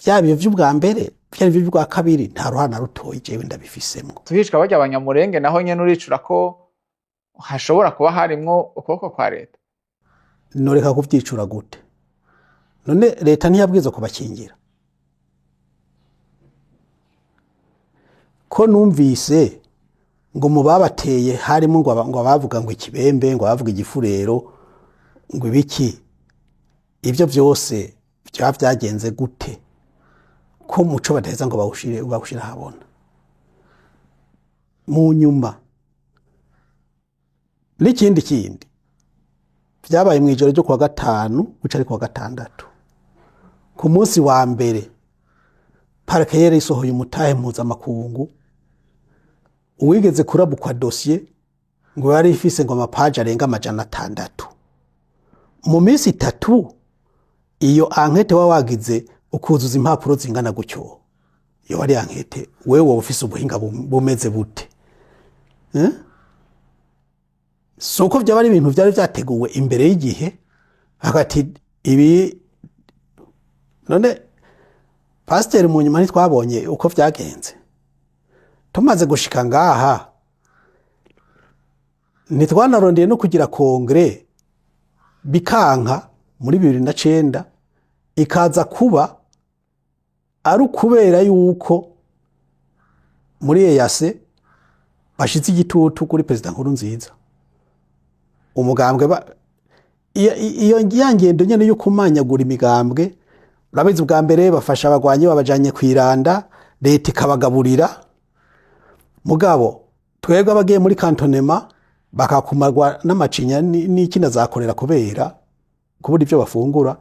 Vyaba ivyo vy'ubwa mbere, vyaba ivyo vy'ubwa kabiri, nta ruhara na rutoyi jewe ndabifisemwo. Tuhicwa barya Abanyamurenge, naho nyene uricura ko hashobora kuba harimwo ukuboko kwa leta? Noreka kuvyicura gute? None leta ntiyabwirizwa kubakingira? Ko numvise ngo mu babateye harimo ngo abavuga ngo ikibembe, ngo abavuga igifurero, ngo ibiki, ivyo vyose vyaba vyagenze gute ko muco badaheza ngo bawushire ahabona? Mu nyuma n'ikindi kindi vyabaye mw'ijoro ryo kuwa gatanu guca ari kuwa gatandatu, ku munsi wa mbere parike yari isohoye umutahe mpuzamakungu. Uwigeze kurabukwa dosiye ngo yari ifise ngo amapaji arenga 600. Mu minsi 3 iyo ankete wa wagize ukuzuza impapuro zingana gutyo, iyo wari ankete wewe woba ufise ubuhinga bumeze bute? Si uko byaba ari ibintu byari vyateguwe imbere y'igihe, hagati ibi none pasiteri mu nyuma ntitwabonye uko vyagenze. Tumaze gushika ngaha ntitwanarondeye no kugira kongere, bikanka muri 2009, ikaza kuba ari ukubera yuko muri EAC bashize igitutu kuri Perezida Nkurunziza. Umugambwe iyo ya ngendo nyene yo kumanyagura imigambwe, urabizi, ubwa mbere bafasha abagwanyi babajanye kwiranda, leta ikabagaburira. Mugabo twebwe abagiye muri cantonnement bakakumarwa n'amacinya n'ikina zakorera kubera kubura ivyo bafungura.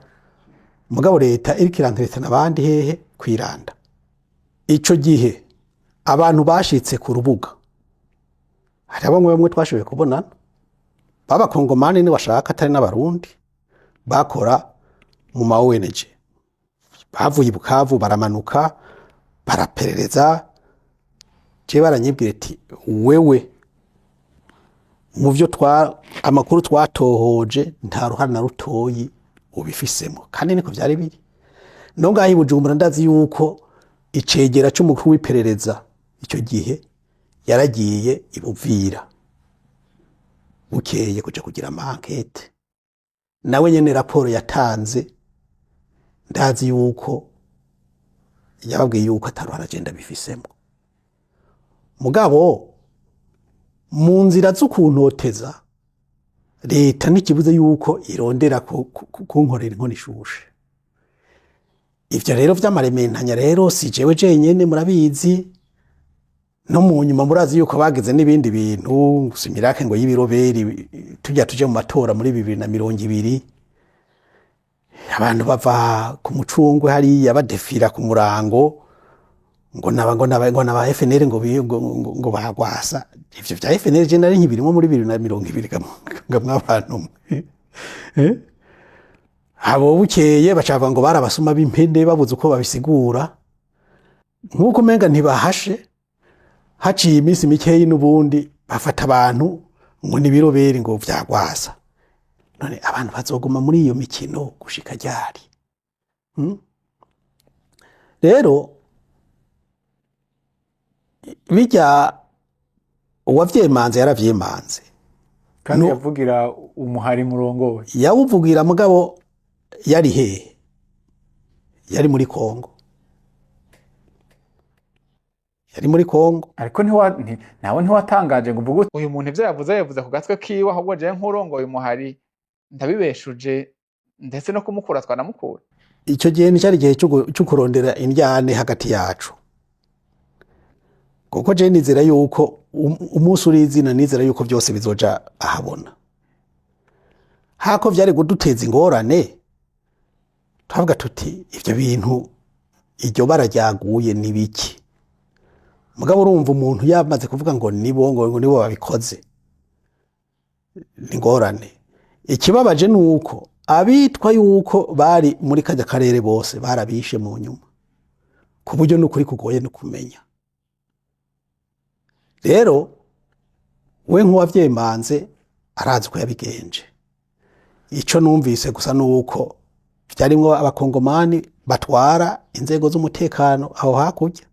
Mugabo leta iriko iranteretana abandi hehe? Kwiranda. Ico gihe abantu bashitse ku rubuga, hari bamwe bamwe twashoboye kubonana b'Abakongomani, ni bashaka atari n'Abarundi, bakora mu ma ONG, bavuye i Bukavu baramanuka baraperereza. Je baranyibwira ati wewe mu byo twa amakuru twatohoje nta ruhara na rutoyi ubifisemo, kandi niko vyari biri. No ngaho i Bujumbura ndazi yuko icegera c'umukuru w'iperereza icyo gihe yaragiye ibuvira bukeye kuja kugira ama-enquêtes, nawe nyene raporo yatanze ndazi yuko yababwiye yuko ataruhara agenda bifisemo. Mugabo mu nzira z'ukuntoteza leta ntikibuze yuko irondera kunkorera inkono ishushe. Ivyo rero vy'amarementanya rero si jewe jenyene, murabizi. No mu nyuma murazi yuko bagize n'ibindi bintu simirake ngo y'ibiroberi, tujya tuje mu matora muri 2020, abantu bava ku mucungwe hariya badefira ku murango ngo naba FNL ngo bagwasa. Ivyo vya FNL je nari nkibirimo muri 2020 gamwe abantu mwe. Abo bukeye bacavuga ngo barabasuma b'impene, babuze uko babisigura nkuko umenga ntibahashe. Haciye iminsi mikeyi n'ubundi bafata abantu ngo nibiroberi ngo vyagwasa. None abantu bazoguma muri iyo mikino gushika ryari? Rero bijya uwavyemanze yaravyemanze. Kandi yavugira umuhari murongowe. Yawuvugira, mugabo yari hehe? Yari muri Kongo, yari muri Kongo. Ariko nawe ntiwatangaje ngo uvuge uti, uyu muntu ivyo yavuze yavuze ku gatwe kiwe, ahubwo jewe nk'urongoye umuhari ndabibeshuje, ndetse no kumukura twanamukura? Icyo gihe nticyari igihe cyo kurondera indyane hagati yacu. Kuko je nizera yuko umunsi uri izina, nizera yuko byose bizoja ahabona. Hako vyari kuduteza ingorane, twavuga tuti ivyo bintu, iryo bara ryaguye ni biki? Mugabo urumva umuntu yamaze kuvuga ngo nibo, ngo nibo babikoze, ni ingorane. Ikibabaje ni uko abitwa yuko bari muri kajya karere bose barabishe mu nyuma, ku buryo n'ukuri kugoye no kumenya. Rero we nk'uwavyemanze arazi uko yabigenje. Ico numvise gusa ni uko vyarimwo abakongomani batwara inzego z'umutekano aho hakurya,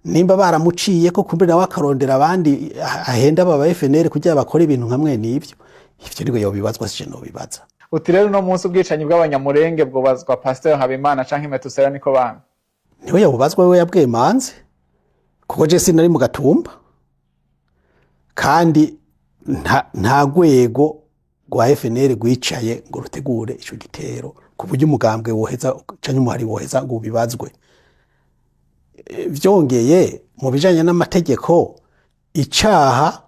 nimba baramuciye ko kumbe nawe akarondera abandi ahenda aba FNL kugira bakore ibintu nka mwene ivyo. Ivyo nibwo yobibazwa, sije nobibaza. Uti rero uno munsi ubwicanyi bw'Abanyamurenge bwubazwa Pasteur Habimana canke Metusera niko bana? Niwe yabubazwa, we yabwemanze, kuko je sinari mu Gatumba, kandi nta rwego rwa FNL rwicaye ngo rutegure ico gitero ku buryo umugambwe woheza canke umuhari woheza ngo ubibazwe. Vyongeye mu bijanye n'amategeko, icaha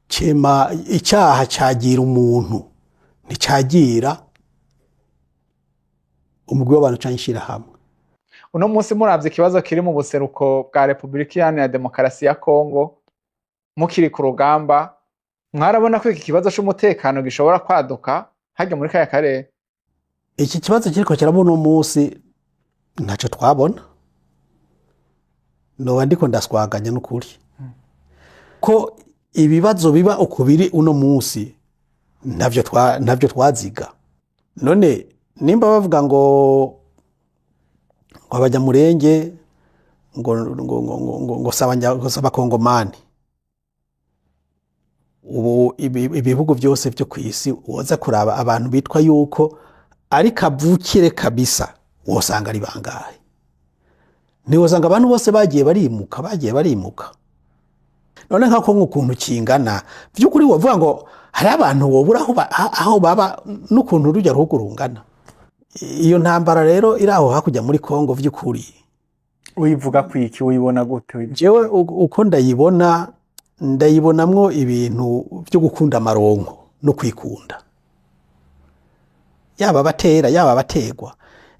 cema, icaha cagira umuntu, nticagira umugwi w'abantu canke ishirahamwe. Uno munsi muravye ikibazo kiri mu buseruko bwa Repubulika Iharanira Demokarasi ya Kongo, mukiri ku rugamba mwarabona ko iki kibazo c'umutekano gishobora kwaduka harya muri kaya karere? Iki kibazo kiriko kiraba uno munsi ntaco twabona, noba ndiko ndaswaganya n'ukuri ko ibibazo biba uko biri uno munsi ntavyo twaziga. None nimba bavuga ngo Abanyamurenge ngo saba Kongomani, ubu ibihugu byose byo ku isi woza kuraba abantu bitwa yuko ari kavukire kabisa, wosanga ari bangahe? Ntiwosanga abantu bose bagiye barimuka, bagiye barimuka. None nka Kongo ukuntu kingana, by'ukuri wovuga ngo hari abantu wobura aho baba n'ukuntu rujya ruhugu rungana? Iyo ntambara rero iri aho hakurya muri Kongo by'ukuri Uyivuga kwiki? Uyibona gute? Jewe uko ndayibona, ndayibonamwo ibintu byo gukunda amaronko no kwikunda, yaba abatera yaba abategwa.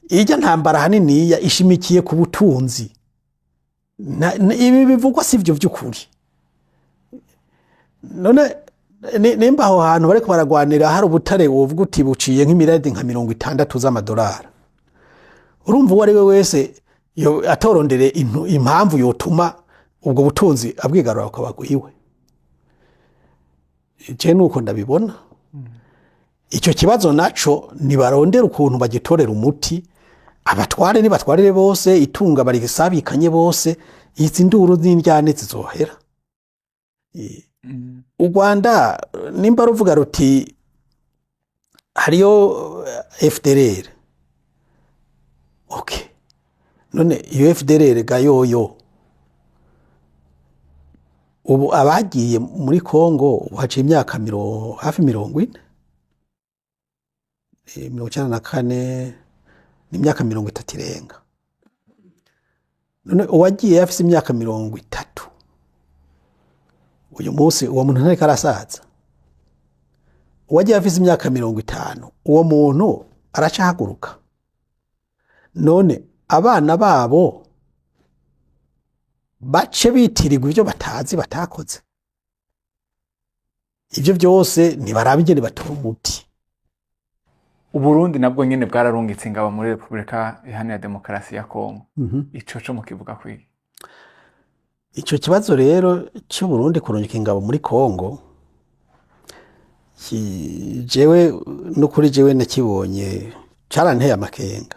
Ijya ntambara haniniya ishimikiye ku butunzi. Ibi bivugwa si byo by'ukuri. None nimba aho hantu bariko baragwanira hari ubutare wovuga uti buciye nk'imiradi nka 60 z'amadolari, urumva uwo ari we wese atorondere impamvu yotuma ubwo butunzi abwigarura bukaba bwiwe. Je nuko ndabibona. Icyo kibazo naco nibarondera ukuntu bagitorera umuti, abatware nibatwarire bose, itunga barisabikanye bose, izi nduru n'indyane zizohera. U Rwanda nimba ruvuga ruti hariyo FDLR, okay, none iyo FDLR ga yoyo ubu abagiye muri Kongo, ubu haciye imyaka hafi 40, 94, ni imyaka 30 irenga. None uwagiye afise imyaka 30, uyu munsi uwo muntu ntariko arasaza? Uwagiye afise imyaka 50, uwo muntu aracahaguruka? None abana babo bace bitirirwa ibyo batazi, batakoze? Ibyo byose ntibaraba ingene batora umuti. Uburundi nabwo nyene bwararungitse ingabo muri Repubulika Iharanira Demokarasi ya Kongo. Ico co mukivuga kwiki? Ico kibazo rero cy'Uburundi kurungika ingabo muri Kongo, jewe n'ukuri jewe nakibonye caranteye amakenga,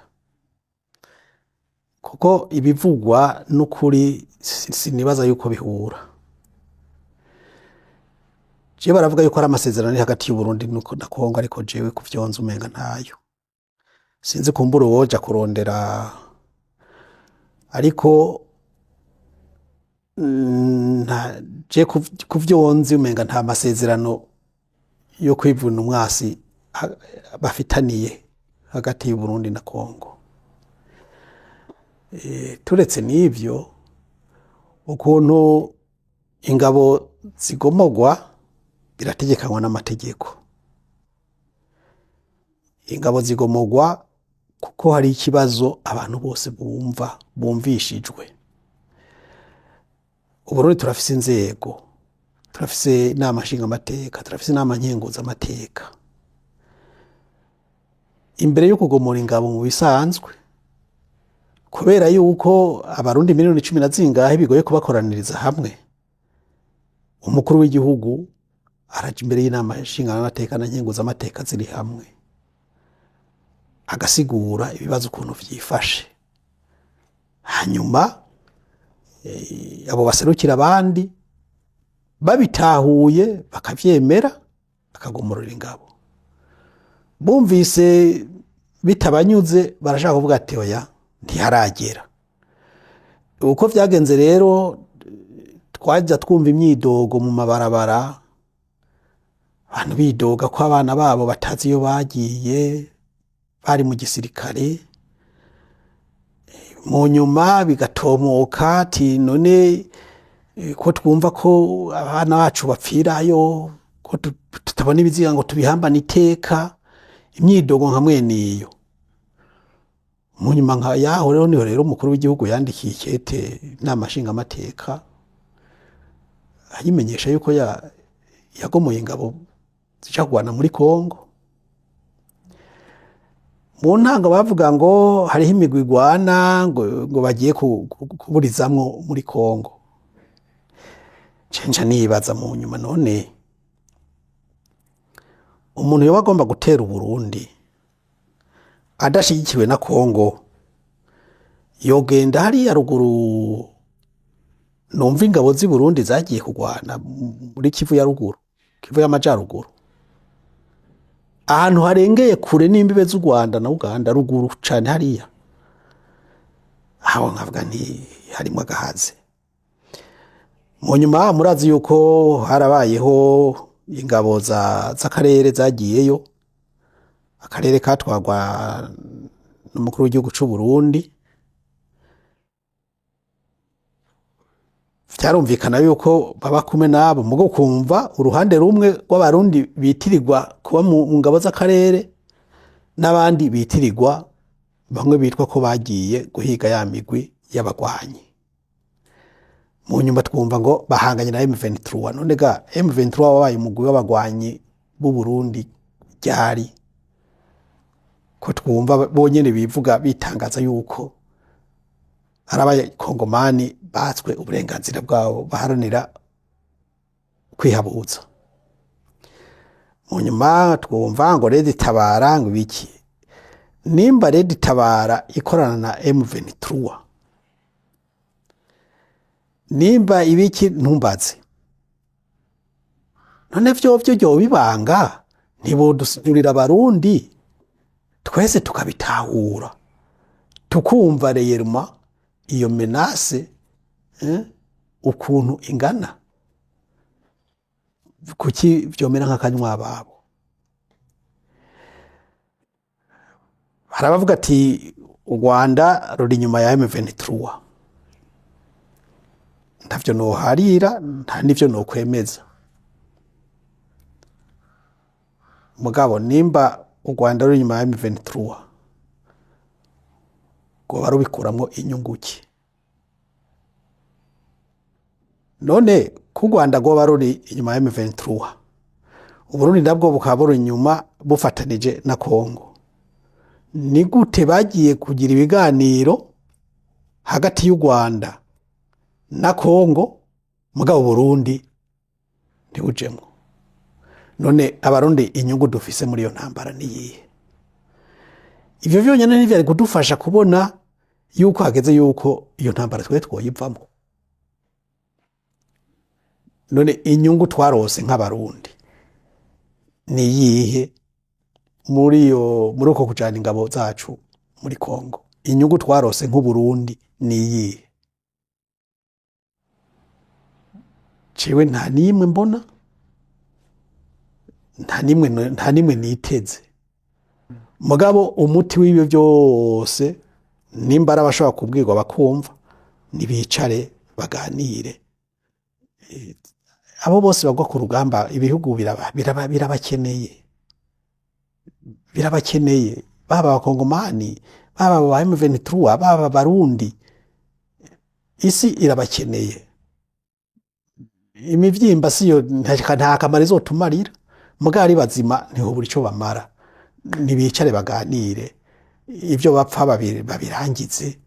kuko ibivugwa n'ukuri sinibaza yuko bihura. Jewe baravuga yuko ari amasezerano ari hagati y'Uburundi na Kongo, ariko jewe kuvyonza umenga ntayo. Sinzi, kumbura uwoja kurondera, ariko je kuvyonzi umenga nta masezerano yo kwivuna umwasi bafitaniye hagati y'Uburundi na Kongo. Turetse n'ivyo, Ukuntu ingabo zigomogwa birategekanywa n'amategeko. Ingabo zigomogwa kuko hari ikibazo abantu bose bumva bumvishijwe. Uburundi turafise inzego, turafise inama nshingamateka, turafise inama nkenguzamateka. Imbere yo kugomora ingabo mu bisanzwe, kubera yuko abarundi miliyoni 10 na zingahe bigoye kubakoraniriza hamwe, umukuru w'igihugu araja imbere y'inama nshingamateka na nkenguzamateka ziri hamwe, agasigura ibibazo ukuntu vyifashe. Hanyuma abo baserukira abandi babitahuye bakavyemera, akagomorora ingabo. Bumvise bitabanyuze, barashaka kuvuga ati: "Oya, ntiharagera." Uko vyagenze rero, twajya twumva imyidogo mu mabarabara, abantu bidoga ko abana babo batazi iyo bagiye, bari mu gisirikare. Mu nyuma bigatomoka ati: "None ko twumva ko abana bacu bapfirayo, ko tutabona ibiziga ngo tubihambane iteka?" Imyidogo nka mwene iyo. Mu nyuma nka yaho rero, niho rero umukuru w'igihugu yandikiye ikete inama nshingamateka, ayimenyesha yuko yagomoye ingabo zija kurwana muri Kongo. Mu ntango bavuga ngo hariho imigwi igwana, ngo bagiye kuburizamwo muri Kongo. Cenja nibaza mu nyuma: none umuntu yoba agomba gutera Uburundi adashigikiwe na Kongo, yogenda hariya ruguru? Numva ingabo z'i Burundi zagiye kurwana muri Kivu ya ruguru, Kivu y'amajaruguru, ahantu harengeye kure n'imbibe z'u Rwanda na Uganda, ruguru cane hariya. Aho nkavuga nti harimwo agahaze. Mu nyuma murazi yuko harabayeho ingabo z'akarere zagiyeyo, akarere katwagwa n'umukuru w'igihugu c'u Burundi. Vyarumvikana yuko baba kumwe nabo, mugo kumva uruhande rumwe rw'abarundi bitirirwa kuba mu ngabo z'akarere, n'abandi bitirirwa, bamwe bitwa ko bagiye guhiga ya migwi y'abagwanyi. Mu nyuma twumva ngo bahanganye na M23. None ga M23 wabaye umugwi w'abagwanyi b'u Burundi ryari, ko twumva bonyene bivuga, bitangaza yuko ari abakongomani batswe uburenganzira bwabo, baharanira kwihabuza? Mu nyuma twumva ngo Red Tabara, ngo ibiki. Nimba Red Tabara ikorana na M23, nimba ibiki, ntumbaze. None vyo vyo bibanga ntibodusigurira abarundi twese tukabitahura, tukumva réellement iyo menace ukuntu ingana? Kuki vyomera nk'akanywa babo? Hari abavuga ati u Rwanda ruri inyuma ya M23. Ntavyo noharira, nta n'ivyo nokwemeza. Mugabo nimba u Rwanda ruri inyuma ya M23, rwoba rubikuramwo inyungu ki? None ko u Rwanda rwoba ruri inyuma ya M23, Uburundi nabwo bukaba buri inyuma bufatanije na Kongo, ni gute bagiye kugira ibiganiro hagati y'u Rwanda na Kongo, mugabo Burundi ntibujemwo? None abarundi inyungu dufise muri iyo ntambara niyihe? Ivyo vyonyene ntivyari kudufasha kubona yuko hageze yuko iyo ntambara twe twoyivamwo? None inyungu twarose nk'abarundi niyihe muri uko kujana ingabo zacu muri Kongo? Inyungu twarose nk'Uburundi niyihe? Jewe nta nimwe mbona, nta nimwe niteze. Mugabo umuti w'ibyo byose, nimba ari abashobora kubwirwa bakumva, nibicare. baganire. Abo bose bagwa ku rugamba, ibihugu birabakeneye, birabakeneye, baba abakongomani, baba aba M23, baba abarundi, isi irabakeneye. Imivyimba siyo, nta kamaro izotumarira, mugabo ari bazima ntihobura ico bamara. Nibicare baganire, ivyo bapfa babirangize.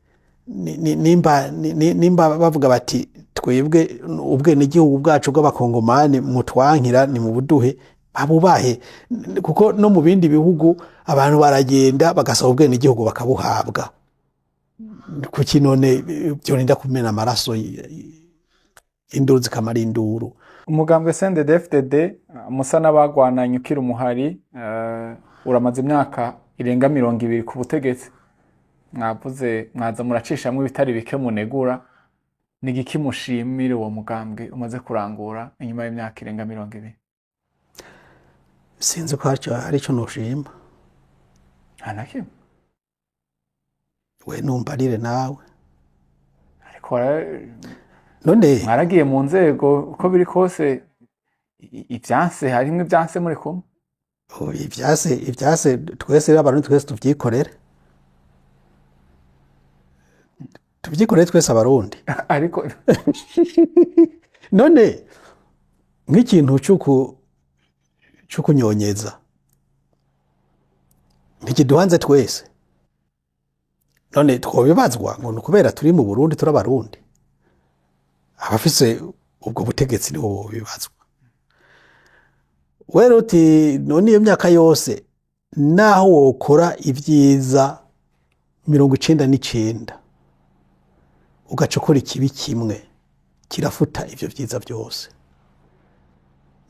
Nimba bavuga bati twebwe ubwenegihugu bwacu bw'abakongomani mutwankira, ni mu buduhe, babubahe, kuko no mu bindi bihugu abantu baragenda bagasaba ubwenegihugu bakabuhabwa. Kuki none byorinda kumena amaraso, induru zikamara induru? Umugambwe CNDD-FDD musa n'abagwananye ukiri umuhari, uramaze imyaka irenga 20 ku butegetsi. Mwavuze mwaza muracishamwo ibitari bike munegura. Ni igiki mushimira uwo mugambwe umaze kurangura inyuma y'imyaka irenga 20? Sinzi ko hari ico noshima. Nta na kimwe? We numbarire nawe. Ariko None mwaragiye mu nzego, uko biri kose ivyanse, harimwo ivyanse muri kumwe. Oh, ivyase twese abarundi twese tuvyikorere, tuvyikorere twese abarundi. Ariko None nk'ikintu c'ukunyonyeza ntikiduhanze twese, none twobibazwa ngo ni ukubera turi mu Burundi, turi abarundi? Abafise ubwo butegetsi nibo bobibazwa. Wera uti none iyo myaka yose, naho wokora ibyiza 99, ugaca ukora ikibi kimwe, kirafuta ivyo vyiza vyose.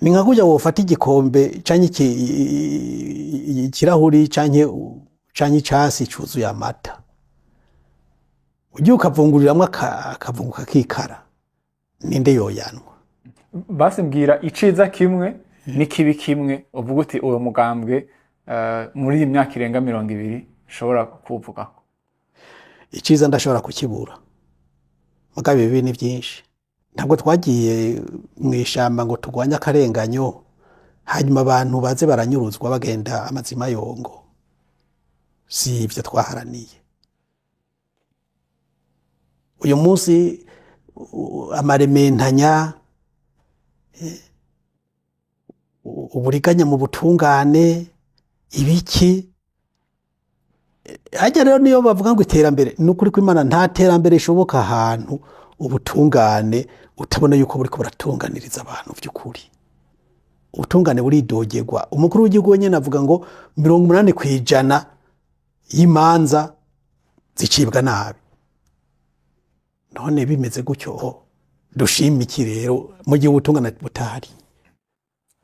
Ni nka kurya wofata igikombe canke ikirahuri canke icasi cuzuye amata, ugiye ukavunguriramwo akavunguka kikara, ninde yoyanwa? Basi mbwira iciza kimwe n'ikibi kimwe uvuga uti uwo mugambwe muri iyi myaka irenga 20 ushobora kuwuvugako. Iciza ndashobora kukibura, mugabo ibibi ni byinshi. Ntabwo twagiye mu ishamba ngo turwanye akarenganyo, hanyuma abantu baze baranyuruzwa bagenda amazima yongo. Si ibyo twaharaniye. Uyu munsi amarementanya, uburiganya mu butungane, ibiki hajya rero, niyo bavuga ngo iterambere, ni ukuri kw'Imana nta terambere rishoboka ahantu ubutungane utabona yuko buriko buratunganiriza abantu by'ukuri. Ubutungane buridogerwa. Umukuru w'igihugu wenyine avuga ngo 80% y'imanza zicibwa nabi. None bimeze gutyo, dushima iki rero mu gihe ubutungane butahari?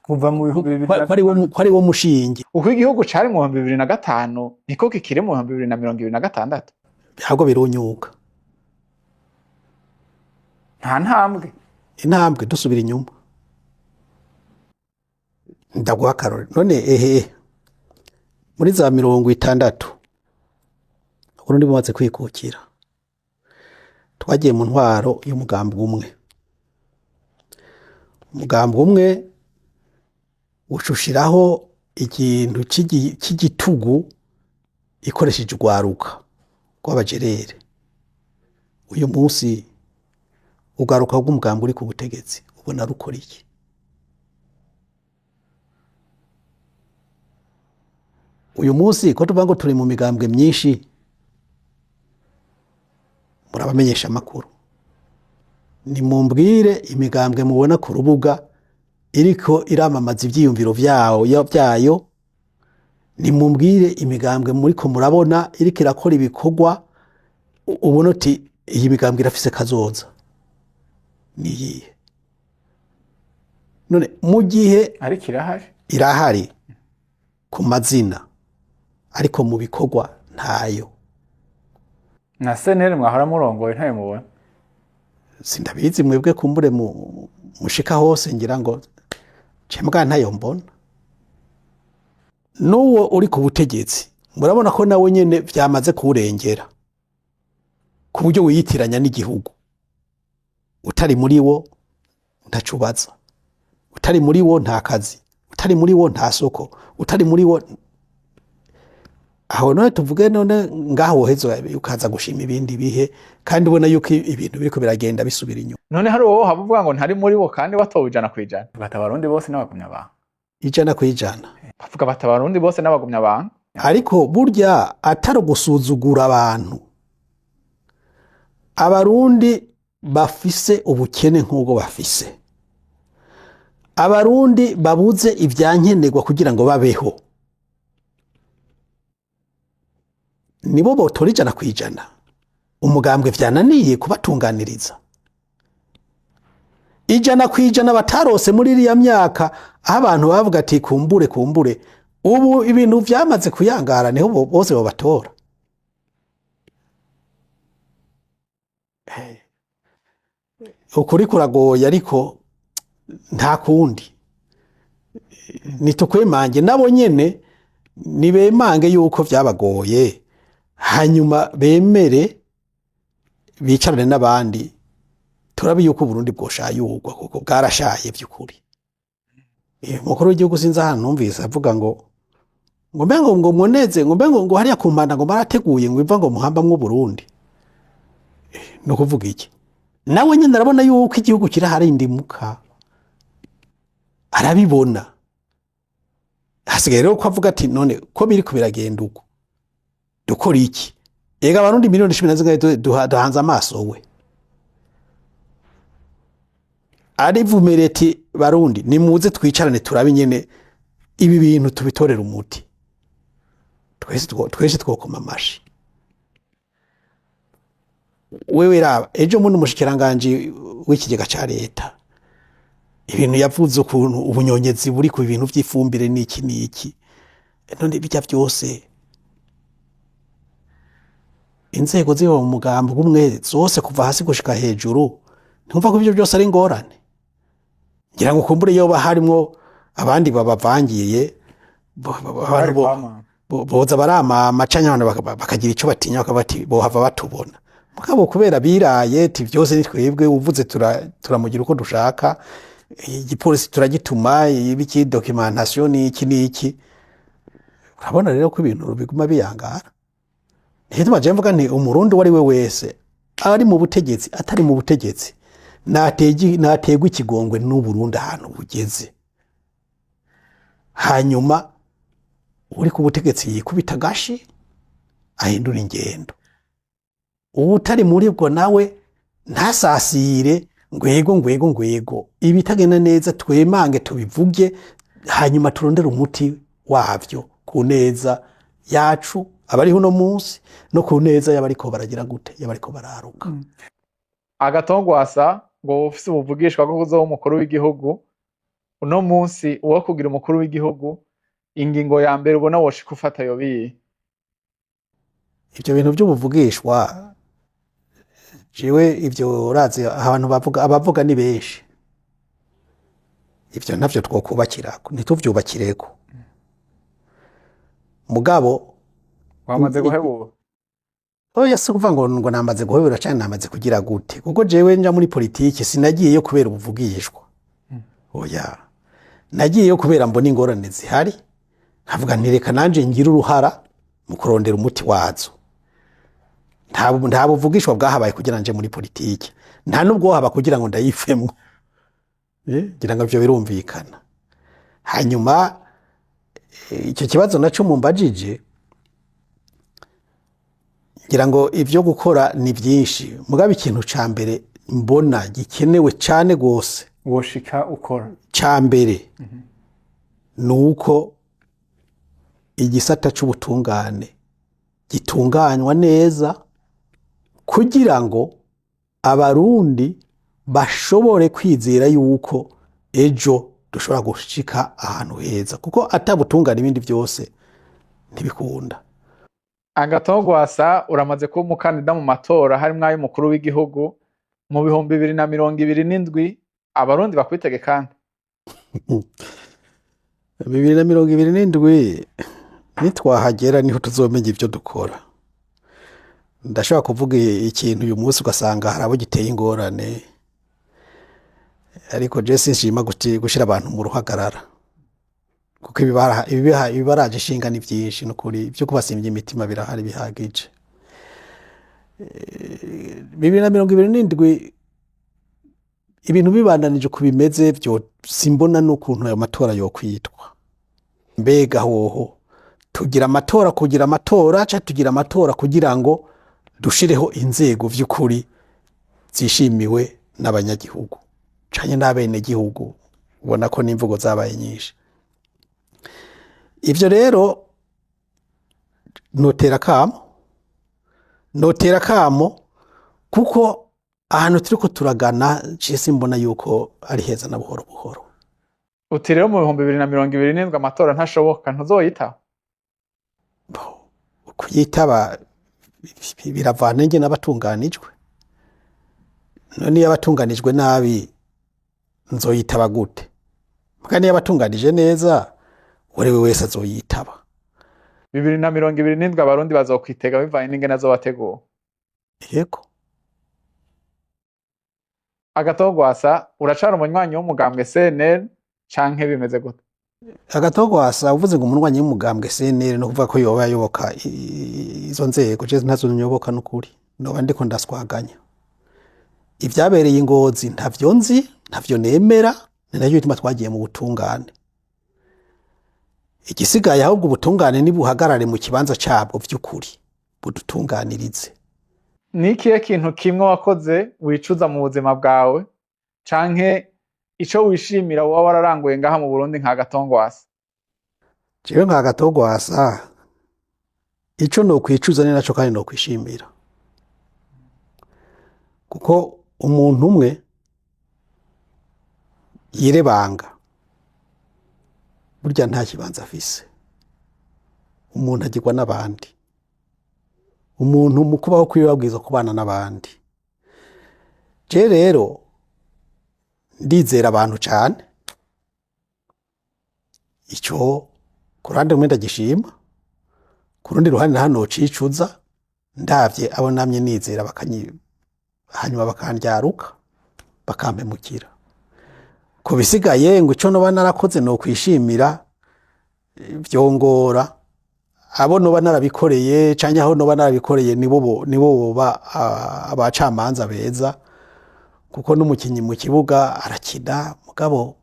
Kuva mu bihumbi bibiri Ko ari wo mushinge. Uko igihugu cari mu 2005 niko kikiri mu 2026? Ntabwo, birunyuka. Nta ntambwe? Intambwe, dusubira inyuma. Ndaguha akarore. None ehe, muri za 60 Uburundi bumaze kwikukira, twagiye mu ntwaro y'umugambi umwe. Umugambi umwe ucushiraho ikintu c'igitugu ikoresheje urwaruka rw'abajerere. Uyu munsi ugaruka rw'umugambi uri ku butegetsi ubona rukora iki? Uyu munsi ko tuvuga ngo turi mu migambwe myinshi, murabamenyesha amakuru, nimumbwire imigambwe mubona ku rubuga iriko iramamaza ivyiyumviro vyayo. Nimumbwire imigambwe muriko murabona iriko irakora ibikorwa ubona uti iyi migambwe irafise kazoza, niyihe? None mu gihe Ariko irahari. Irahari ku mazina, ariko mu bikorwa ntayo. Na CNL mwahora murongoye ntayo mubona? Sindabizi, mwebwe kumbure mu mushika hose, ngira ngo cembwa ntayo mbona. N'uwo uri ku butegetsi murabona ko nawe nyene vyamaze kuwurengera ku buryo wiyitiranya n'igihugu. Utari muri wo ntaco ubaza, utari muri wo nta kazi, utari muri wo nta soko, utari muri wo. Aho none tuvuge, none ngaho woheza ukaza gushima ibindi bihe, kandi ubona yuko ibintu biriko biragenda bisubira inyuma? None hari uwo haba uvuga ngo ntari muri bo kandi watowe 100%? Bati abarundi bose n'abagumya banga. 100%. Bavuga bati abarundi bose n'abagumya banga. Ariko burya atari ugusuzugura abantu, abarundi bafise ubukene nk'ubwo bafise, abarundi babuze ibyankenerwa kugira ngo babeho, nibo botora 100% umugambwe vyananiye kubatunganiriza? 100% batarose muri iriya myaka, aho abantu bavuga ati kumbure kumbure, ubu ibintu vyamaze kuyangara, niho bose bobatora. Ukuri kuragoye, ariko nta kundi, nitukwemange nabo nyene nibemange yuko vyabagoye, hanyuma bemere bicarane n'abandi, turabe yuko Burundi bwoshayurwa, kuko bwarashaye vy'ukuri. Umukuru w'igihugu sinzi ahantu numvise avuga ngo mbe ngo muneze, ngo mbe ngo hariya ku mpanda ngo barateguye ngo iva ngo muhambamwo Burundi. No kuvuga iki? Nawe nyene arabona yuko igihugu kiraharindimuka, arabibona. Hasigaye rero ko avuga ati none ko biriko biragenda uko, dukora iki? Ega abarundi miliyoni cumi na zingahe duhanze amaso we. Arivumere ati barundi nimuze twicarane turabe nyene ibi bintu tubitorera umuti. Twese twokoma amashi. Wewe raba ejo muno umushikiranganje w'ikigega ca leta ibintu yavuze ukuntu ubunyonyezi buri ku bintu vy'ifumbire n'iki n'iki, none bijya vyose inzego ziba mu mugambi umwe zose kuva hasi gushika hejuru, ntumva ko ivyo byose ari ingorane. Ngira ngo kumbure yoba harimwo abandi babavangiye, abantu boza baramama canke abantu bakagira ico batinya, bakaba bati bohava batubona. Mugabo kubera biraye ati vyose ni twebwe, uvuze turamugira uko dushaka, igipolisi turagituma, ibiki documentation n'iki n'iki. Urabona rero ko ibintu biguma biyangara. Ntituma je mvuga nti umurundi uwo ari we wese, ari mu butegetsi atari mu butegetsi, nategwa ikigongwe n'Uburundi ahantu bugeze. Hanyuma uri ku butegetsi yikubita agashi ahindura ingendo, uwutari muri bwo nawe ntasasire ngwego ngwego ngwego, ibitagenda neza twemange tubivuge, hanyuma turondere umuti wavyo ku neza yacu abariho uno munsi no ku neza y'abariko baragira gute, y'abariko bararuka. Agatongwasa ngo ufise ubuvugishwa bwo kuzoba umukuru w'igihugu uno munsi, uwo kugira umukuru w'igihugu, ingingo ya mbere ubona woshika ufata yobiye? Ivyo bintu by'ubuvugishwa jewe ivyo urazi abantu bavuga, abavuga ni benshi, ivyo ntavyo twokubakirako, ntituvyubakireko. Mugabo wamaze guhebura? Oya, si kuvuga ngo namaze guhebura canke namaze kugira gute, kuko jewe nja muri politiki sinagiyeyo kubera ubuvugishwa. Oya, nagiyeyo kubera mbona ingorane zihari, nkavuga nti reka nanje ngire uruhara mu kurondera umuti wazo. Nta buvugishwa bwahabaye kugira nje muri politiki, nta nubwo haba kugira ngo ndayifemwo. Ngira ngo ivyo birumvikana. Hanyuma icyo kibazo naco mumbajije, ngira ngo ivyo gukora ni byinshi, mugabo ikintu ca mbere mbona gikenewe cane gose woshika ukora ca mbere nuko igisata c'ubutungane gitunganywa neza, kugira ngo abarundi bashobore kwizera yuko ejo dushobora gushika ahantu heza, kuko atabutungane ibindi byose ntibikunda. Agatongwasa, uramaze kuba umukandida mu matora harimwo ay'umukuru w'igihugu mu 2027, abarundi bakwitege kandi? 2027 nitwahagera niho tuzomenya ivyo dukora. Ndashobora kuvuga ikintu uyu munsi ugasanga hari abo giteye ingorane. Ariko je sinshima gushira abantu mu ruhagarara, kuko ibibaraje ishinga ni vyinshi, nukuri vyo kubasimvya imitima birahari bihagije. 2027 ibintu bibandanije uko bimeze, vyo simbona n'ukuntu ayo matora yokwitwa. Mbega hoho tugira amatora kugira amatora, canke tugira amatora kugira ngo dushireho inzego vy'ukuri zishimiwe n'abanyagihugu canke n'abenegihugu? Ubona ko n'imvugo zabaye nyinshi. Ivyo rero notera kamo kuko ahantu turiko turagana je simbona yuko ari heza na buhoro buhoro. Uti rero mu 2027 amatora ntashoboka, ntuzoyitaba? Kuyitaba biravana ingene abatunganijwe. None iyo abatunganijwe nabi nzoyitaba gute? Muga niyo abatunganije neza, uwariwe wese azoyitaba. 2027 abarundi bazokwitega bivanye n'ingene azobategura. Yego. Agathon Rwasa, uracari umunywanyi w'umugambwe CNL canke bimeze gute? Agathon Rwasa, uvuze ngo umunywanyi w'umugambwe CNL, no kuvuga ko yoba ayoboka izo nzego, je ntazo nyoboka n'ukuri, noba ndiko ndaswaganya. Ivyabereye i Ngozi ntavyo nzi, ntavyo nemera, ni nacyo gituma twagiye mu butungane. Igisigaye ahubwo, ubutungane nibuhagarare mu kibanza cabwo vy'ukuri, budutunganirize. Ni ikihe kintu kimwe wakoze wicuza mu buzima bwawe, canke ico wishimira woba wararanguye ngaha mu Burundi nka Agathon Rwasa? Jewe nka Agathon Rwasa, ico nokwicuza ni naco kandi nokwishimira, kuko umuntu umwe yirebanga burya nta kibanza afise. Umuntu agirwa n'abandi. Umuntu mu kubaho kwiwe abwirizwa kubana n'abandi. Je rero ndizera abantu cane. Ico ku ruhande rumwe ndagishima, ku rundi ruhande naho nocicuza ndavye abo namye nizera bakanyi hanyuma bakandyaruka, bakampemukira. Ku bisigaye, ngo ico noba narakoze nokwishimira, vyongora abo noba narabikoreye canke aho noba narabikoreye, nibo boba abacamanza beza, kuko n'umukinyi mu kibuga arakina, mugabo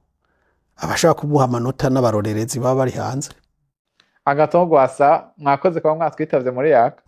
abashaka kumuha amanota n'abarorerezi baba bari hanze. Agathon Rwasa, mwakoze kuba mwatwitavye muri Yaka.